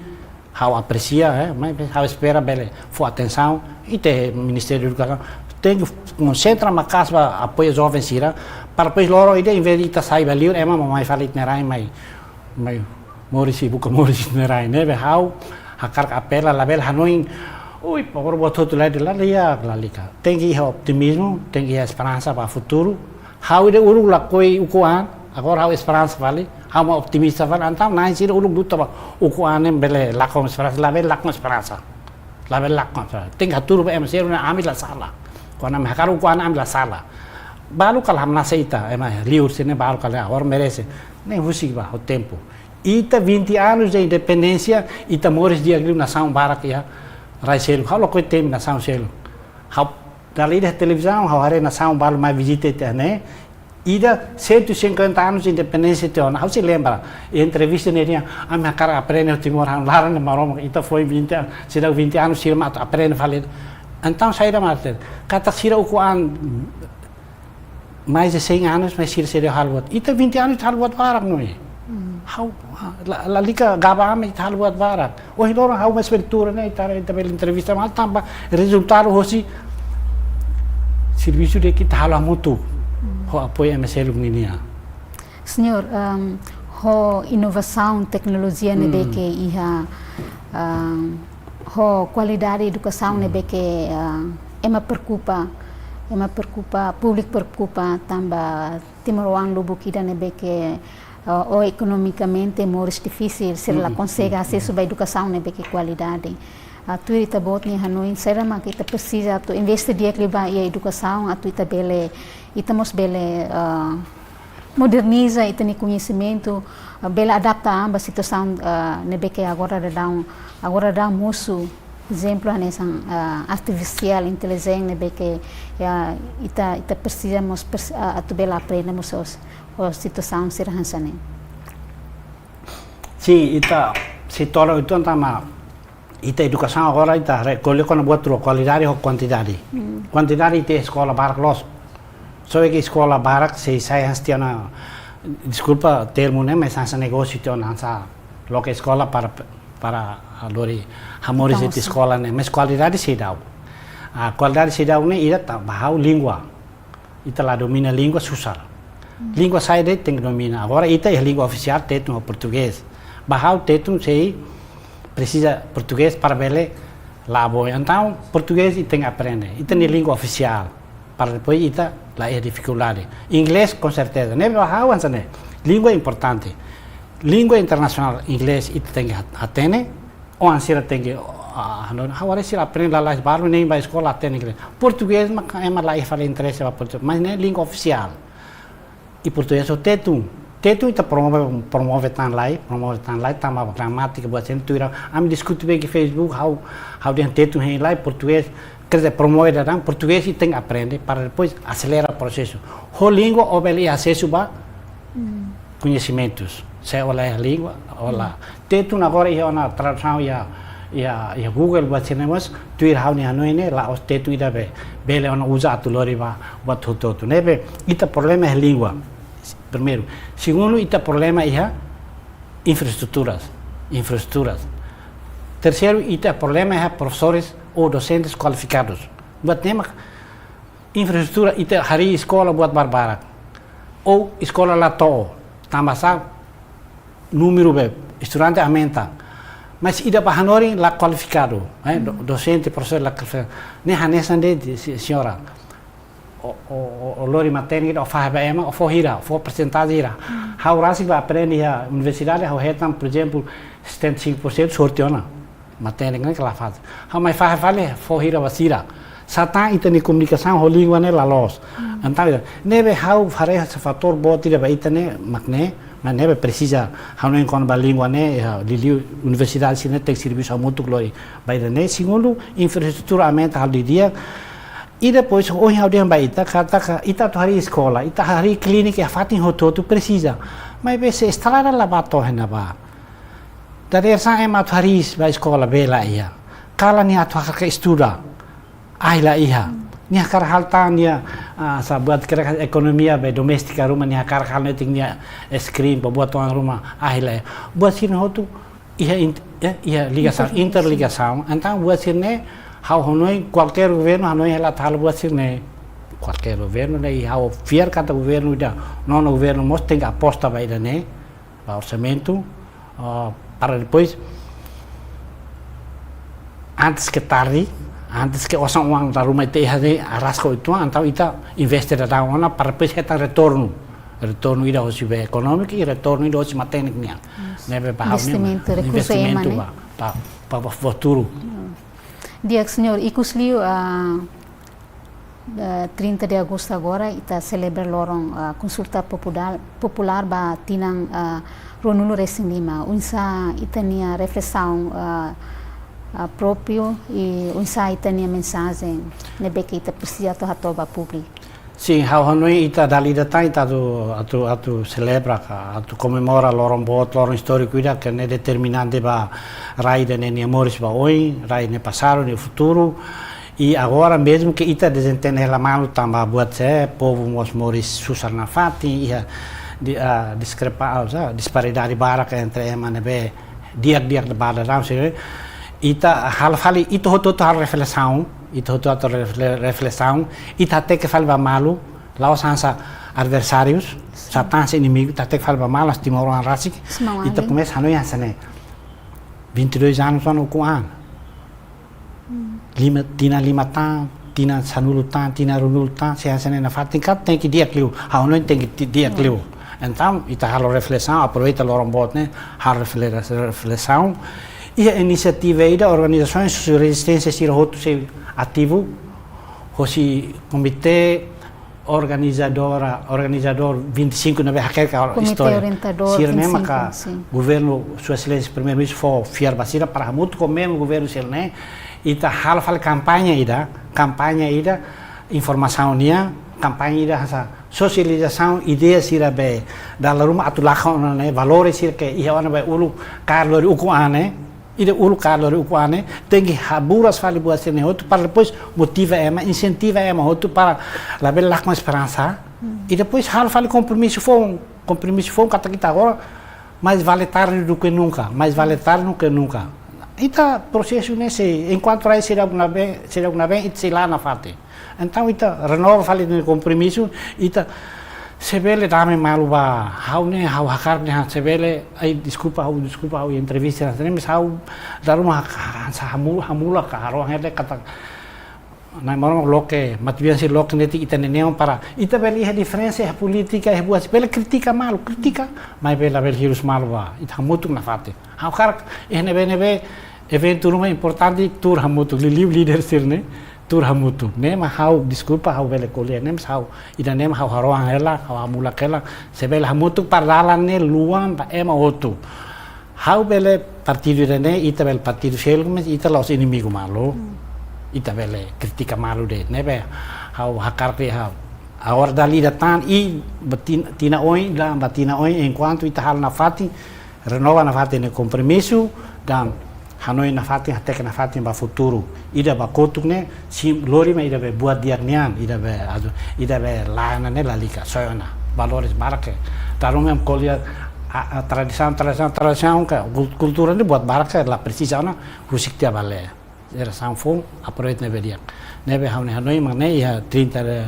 ha'u apresia, eh, mas ha'u espera bele fó atensaun. Ita iha Ministériu Edukasaun tenke konsentra maka'as ba apoiu joven sira, para depois loron ida, envezde ita sai ba liur, ema mak mai fali ita-nia rain, mai, mai moris i buka moris ita-nia rain. Ne'ebé ha'u hakarak apela, labele hanoin, ui, pabor buat hotu lai de la, la iha, lalika. Tenke iha optimizmu, tenke iha esperansa ba futuru. Ha'u ida uluk lakohi ukun an, agora ha'u esperansa fali, ha'u mak optimista fali, entaun na'in sira uluk luta ba ukun an ne'e bele lakon esperansa, labele lakon esperansa. Labele lakon esperansa. Tenke hatudu ba ema sira ne'e ami la sala. Kuandu ami hakarak ukun an ami la sala. Balu kala hamnasa ita, ema liur sira-ne'e balu kala agora merese. Ne'e husik ba ho tempu. Ita vinte anos de independénsia, ita moris di'ak liu nasaun barak iha rai seluk. Ha'u lakohi temi nasaun seluk. Ha'u dala ida televizaun, ha'u haree nasaun balu mai vizita ita ne'e. Ida cento e cinquenta anos de independénsia tiha ona. Ha'u sei lembra. Entrevista ne'e dehan, ami hakarak aprende ho Timor, ha'u laran ne'e Maromak, ita foin vinte anos, seidauk vinte anos, sira mak atu aprende fali. Entaun saida mak atu. Katak sira ukun an mais de cem anos, mas sira seidauk halo buat. Ita vinte anos ita halo buat barak, no é? Hmm. Ha'u, la, lalika gaba ami ita halo buat barak. Ohin loron ha'u mais abertura ne'e, ita, ita bele entrevista malu tanba rezultadu hosi servisu ida ke ita halo hamutuk. Hmm. Ho apoiu M S L ninia. Señór, ehm, ho inovasaun teknolojia ne'ebé, hmm, ke iha, ehm, ho kualidade edukasaun, hmm, ne'ebé ke, ehm, ema preokupa, ema preokupa, públiku preokupa tanba timoroan lubuk ida ne'ebé ke, eh, ou ekonomikamente moris difisil, sira la, mm-mm, konsege, mm-mm, asesu ba edukasaun ne'ebé ke kualidade. Ah, tuir ita-boot nia hanoin, saida mak ita presiza atu investe di'ak liu ba iha edukasaun, atu ita bele, ita mós bele, ah, moderniza ita-nia koñesimentu, ah, bele adapta an ba situasaun, ah, ne'ebé ke agora daudaun, agora daudaun mosu. Ezemplu hanesan, ah, artificial intelligence ne'ebé ke, ya, ita, ita presiza mós pres-, ah, atu bele aprende mós ho, ho situasaun sira hanesan ne'e. Sin, ita sei tola uitoan tanba ita edukasaun agora ita haree ko'alia kona-ba buat rua, kualidade ho kuantidade. Hmm. Kuantidade ita eskola barak loos. Só ke eskola barak sei sai hanesan tiha ona, deskulpa termu ne'e, mas hanesan negósiu tiha ona, hanesan loke eskola para pe-, para lori hamoris. Entaun, iha eskola ne'e, mas kualidade seidauk. Ah, kualidade seidauk ne'e ida tanba ha'u língua. Ita la domina língua susar. Língua saida tenke domina. Agora ita iha língua ofisiál Tetun ho Portugés. Ba ha'u Tetun sei presiza Portugés para bele la'o. Entaun Portugés ita tenke aprende. Ita-nia língua ofisiál. Para depois ita la iha difikuldade. Inglés, com certeza. Ne'ebé ba ha'u hanesan ne'e. Língua importante. Língua internasionál, inglés ita tenke hat-, hatene. Oan sira tenke, ah, no, ha'u haree sira aprende lalais balu nein ba eskola hatene inglés. Portugés mak ema la iha fali interese ba portugés. Mas ne'e língua ofisiál. I portugés ho Tetun. Tetun ita promove, promove tan lai, promove tan lai, tanba gramátika buat sira tuir. Ami diskute bá iha Facebook, ha'u, ha'u dehan Tetun hein lai, portugés, quer dizer, promove daudaun, portugés ita tenke aprende, para depois aselera prosesu. Ho língua, ó bele asesu ba koñesimentus. Se ó la iha língua, ó la. Tetun agora iha ona tradusaun iha, iha, iha Google buat sira-ne'e mós, tuir ha'u-nia hanoin ne'e, la'ós Tetun ida be, bele ona uza atu lori ba, buat hotu-hotu. Ne'ebé, ita problema iha língua. Primeiru. Segundu, ita problema iha infraestruturas. Infraestruturas. Terseiru, ita problema iha profesores ou docentes kualifikadus. Buat ne'e mak infraestrutura ita harii eskola buat barbarak. Ou eskola la to'o, tanba sá númeru be estudante aumenta. Mas ida ba hanorin la kualifikadu, eh, do-, docente, profesór la kualifikadu. Ne'e hanesan de'it, se-, señora. Ó, ó, ó, ó lori matéria ida, ó fahe ba ema, ó fó hira, fó persentajen hira. Ha'u rasik bá aprende iha universidade, ha'u hetan, por ezemplu, setenta e cinco por cento sorte ona. Matéria ne'e kala fásil. Ha'u mai fahe fali, fó hira ba sira. Satán ita-nia komunikasaun ho língua ne'e la loos. Entaun, ne'ebé ha'u haree hanesan fatór boot ida ba ita ne'e, mak ne'e, mas ne'ebé presiza, ha'u hanoin kona-ba língua ne'e, iha, liuliu universidade sira-ne'e tenke servisu hamutuk lori ba ida-ne'e. Segundu, infraestrutura aumenta halo didi'ak. I depois, ohin ha'u dehan ba ita, katak ita atu harii eskola, ita harii klínika iha fatin hotu-hotu presiza. Maibé se estrada la bá to'o iha ne'ebá. Dadeer-saan ema atu hariis ba eskola bee la iha. Kalan nia atu hakarak estuda. Ahi la iha. Nia hakarak halo tan nia, ah, sá buat kira ekonomia be doméstika ruma nia hakarak halo netik nia es krim ba buat oan ruma ahi la iha. Buat sira-ne'e hotu iha int-, eh, iha ligasaun, interligasaun. Entaun buat sira-ne'e ha'u hanoin kualkér governu hanoin hela atu halo buat sira-ne'e. Kualkér governu ne'e i ha'u fiar katak governu ida, nonu governu mós tenke aposta ba ida-ne'e. Ba orsamentu, ah, para depois, antes que tarde, antes que osan oan dala ruma ita iha ne'e araska uitoan, entaun ita investe daudaun ona para depois hetan retornu. Retornu ida hosi be ekonómiku i retornu ida hosi matenek nian. Ne'ebé ba ha'u nian investimentu, rekursu ema ne'e ba, ba, ba, ba futuru. Di'ak, señór, ikus liu, ah, eh, trinta de agosto agora, ita selebra loron, ah, konsulta popudál-, populár ba tinan, ah, ruanulu-resin-lima. Oinsá ita-nia reflesaun, ah, ah, própriu i oinsá ita-nia mensajen ne'ebé ke ita presiza atu hato'o ba públiku? Sin, ha'u hanoin ita dala ida tan ita atu, atu, atu selebra ka, atu komemora loron boot, loron istóriku ida ke ne'e determinante ba rai ida-ne'e nia moris ba oin, rai ne'e pasadu, nia futuru. I agora, mezmu ke ita dezentende hela malu tanba buat sé, povu mós moris susar nafatin, iha di-, ah, diskrepa-, ah, sá, disparidade barak entre ema ne'ebé di'ak-di'ak ba daudaun sira. Ita halo fali, ita hotu-hotu halo reflesaun, ita hotu-hotu refle-, reflesaun, ita hateke fali ba malu, la'ós hanesan adversárius, satán hanesan inimigu, ita hateke fali ba malu, hanesan timoroan rasik, ita komesa hanoin hanesan ne'e. Vinte e dois anos ona ukun an. Lima, tinan lima tan, tinan sanulu tan, tinan ruanulu tan, se hanesan ne'e nafatin katak tenke di'ak liu, ha'u hanoin tenke ti-, di'ak liu. Entaun, ita halo reflesaun, aproveita loron boot ne'e, halo refle-, reflesaun. Iha inisiativa ida, organizasaun sosiál rezisténsia sira hotu sei ativu, hosi komité organizadora, organizadór vinte e cinco ne'ebé hakerek halo istória. Komité orientadór sira ne'e vinte e cinco, maka sin. Governu, Sua Exelénsia Primeiru-Ministru fó fiar ba sira para hamutuk ho memu governu sira-ne'e, ita halo fali kampaña ida, kampaña ida, informasaun nian, kampaña ida hanesan sosializasaun ideia sira be dala ruma atu lakon ona ne'e, valores sira ke iha ona be uluk kaer lori ukun an ne'e, ida uluk kaer lori ukun an ne'e, tenke haburas fali buat sira-ne'e hotu, para depois motiva ema, insentiva ema hotu para labele lakon esperansa. I depois halo fali kompromisu foun, kompromisu foun katak ita agora Mais vale tarde do que nunca, mais vale tarde do que nunca. Ita prosesu ne'e sei, enkuantu rai seidauk nabeen, seidauk nabeen, ita sei la nafatin. Entaun ita renova fali ita-nia kompromisu, ita se bele dame malu ba ha'u ne'e, ha'u hakarak ne'e, se bele, ai, deskulpa ha'u, deskulpa ha'u entrevista ne'e, mas ha'u dala ruma ha-, ha-, sa hamu-, hamulak ka harohan hela katak Nai Maromak loke, matebian sei loke netik ita-nia neon para ita bele iha diferensa iha polítika, iha buat, bele kritika malu, kritika, mas bele, bele hirus malu ba ita hamutuk nafatin. Ha'u hakarak iha ne'ebé-ne'ebé eventu ruma importante tuur hamutuk, liuliu líder sira-ne'e tuur hamutuk. Ne'e mak ha'u, deskulpa, ha'u bele ko'alia ne'e, mas ha'u, ida-ne'e mak ha'u harohan hela, ha'u hamulak hela, se bele hamutuk para dalan ne'e luan ba ema hotu. Ha'u bele partidu ida-ne'e, ita bele partidu seluk, mas ita la'ós inimigu malu. Hmm. Ita bele kritika malu de'it, ne'ebé ha'u hakarak de'it ha'u. Agora dala ida tan i ba tin-, tinan oin, la ba tinan oin, enkuantu ita halo nafatin, renova nafatin nia kompromisu, dan hanoin nafatin, hateke nafatin ba futuru. Ida ba kotuk ne'e, sim, lori mak ida be buat di'ak nian, ida be adu, ida be lae ona ne'e lalika, soe ona. Valores barak ke. Dala ruma ema ko'alia, a, a, tradisaun, tradisaun, tradisaun ke, kul-, kultura ne'e buat barak ke, la presiza ona, husik tiha ba lee. Jerasaun foun, aproveita ne'ebé di'ak. Ne'ebé ha'u-nia hanoin mak ne'e iha trinta de,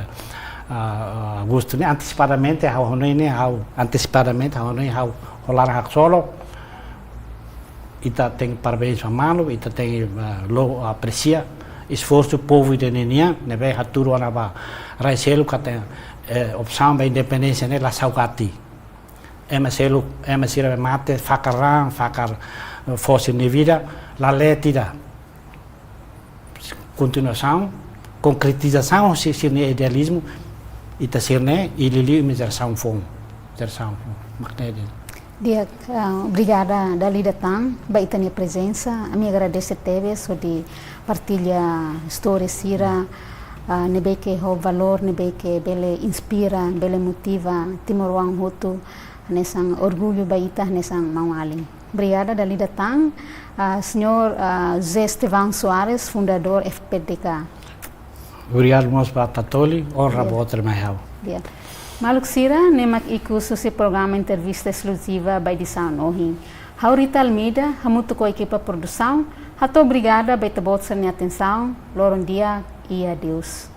a, a, agostu ne'e, antesipadamente, ha'u hanoin ne'e, ha'u antesipadamente, ha'u hanoin, ha'u ho laran haksolok, ita tenke parabéns ba malu, ita tenke, eh, lo apresia esforsu povu ida-ne'e nian, ne'ebé hatudu ona ba rai seluk katak, eh, opsaun ba independénsia ne'e la saugati. Ema seluk, ema sira be mate, fakar raan, fakar, eh, fó sira-nia vida, la lee ida. Kontinuasaun, konkretizasaun husi sira-nia idealizmu, ita sira-ne'e, i liuliu imi jerasaun foun, jerasaun foun, mak ne'e de'it. Di'ak, ah, obrigada dala ida tan ba ita-nia prezensa, ami agradese tebes hodi partilla istória sira, ah, ne'ebé ke ho valór, ne'ebé ke bele inspira, bele motiva timoroan hotu, hanesan orgullu ba ita, hanesan maun-alin. Obrigada dala ida tan, ah, señór, ah, José Estevão Soares, fundadór F P D K. Obrigadu mós ba Tatoli, onra Di'ak. Boot mak ha'u. Di'ak. Maluk sira, ne'e mak ikus husi programa entrevista eskluziva ba edisaun ohin. Ha'u Rita Almeida, hamutuk ho ekipa produsaun, hato'o obrigada ba ita-boot sira-nia atensaun, loron di'ak i adeus.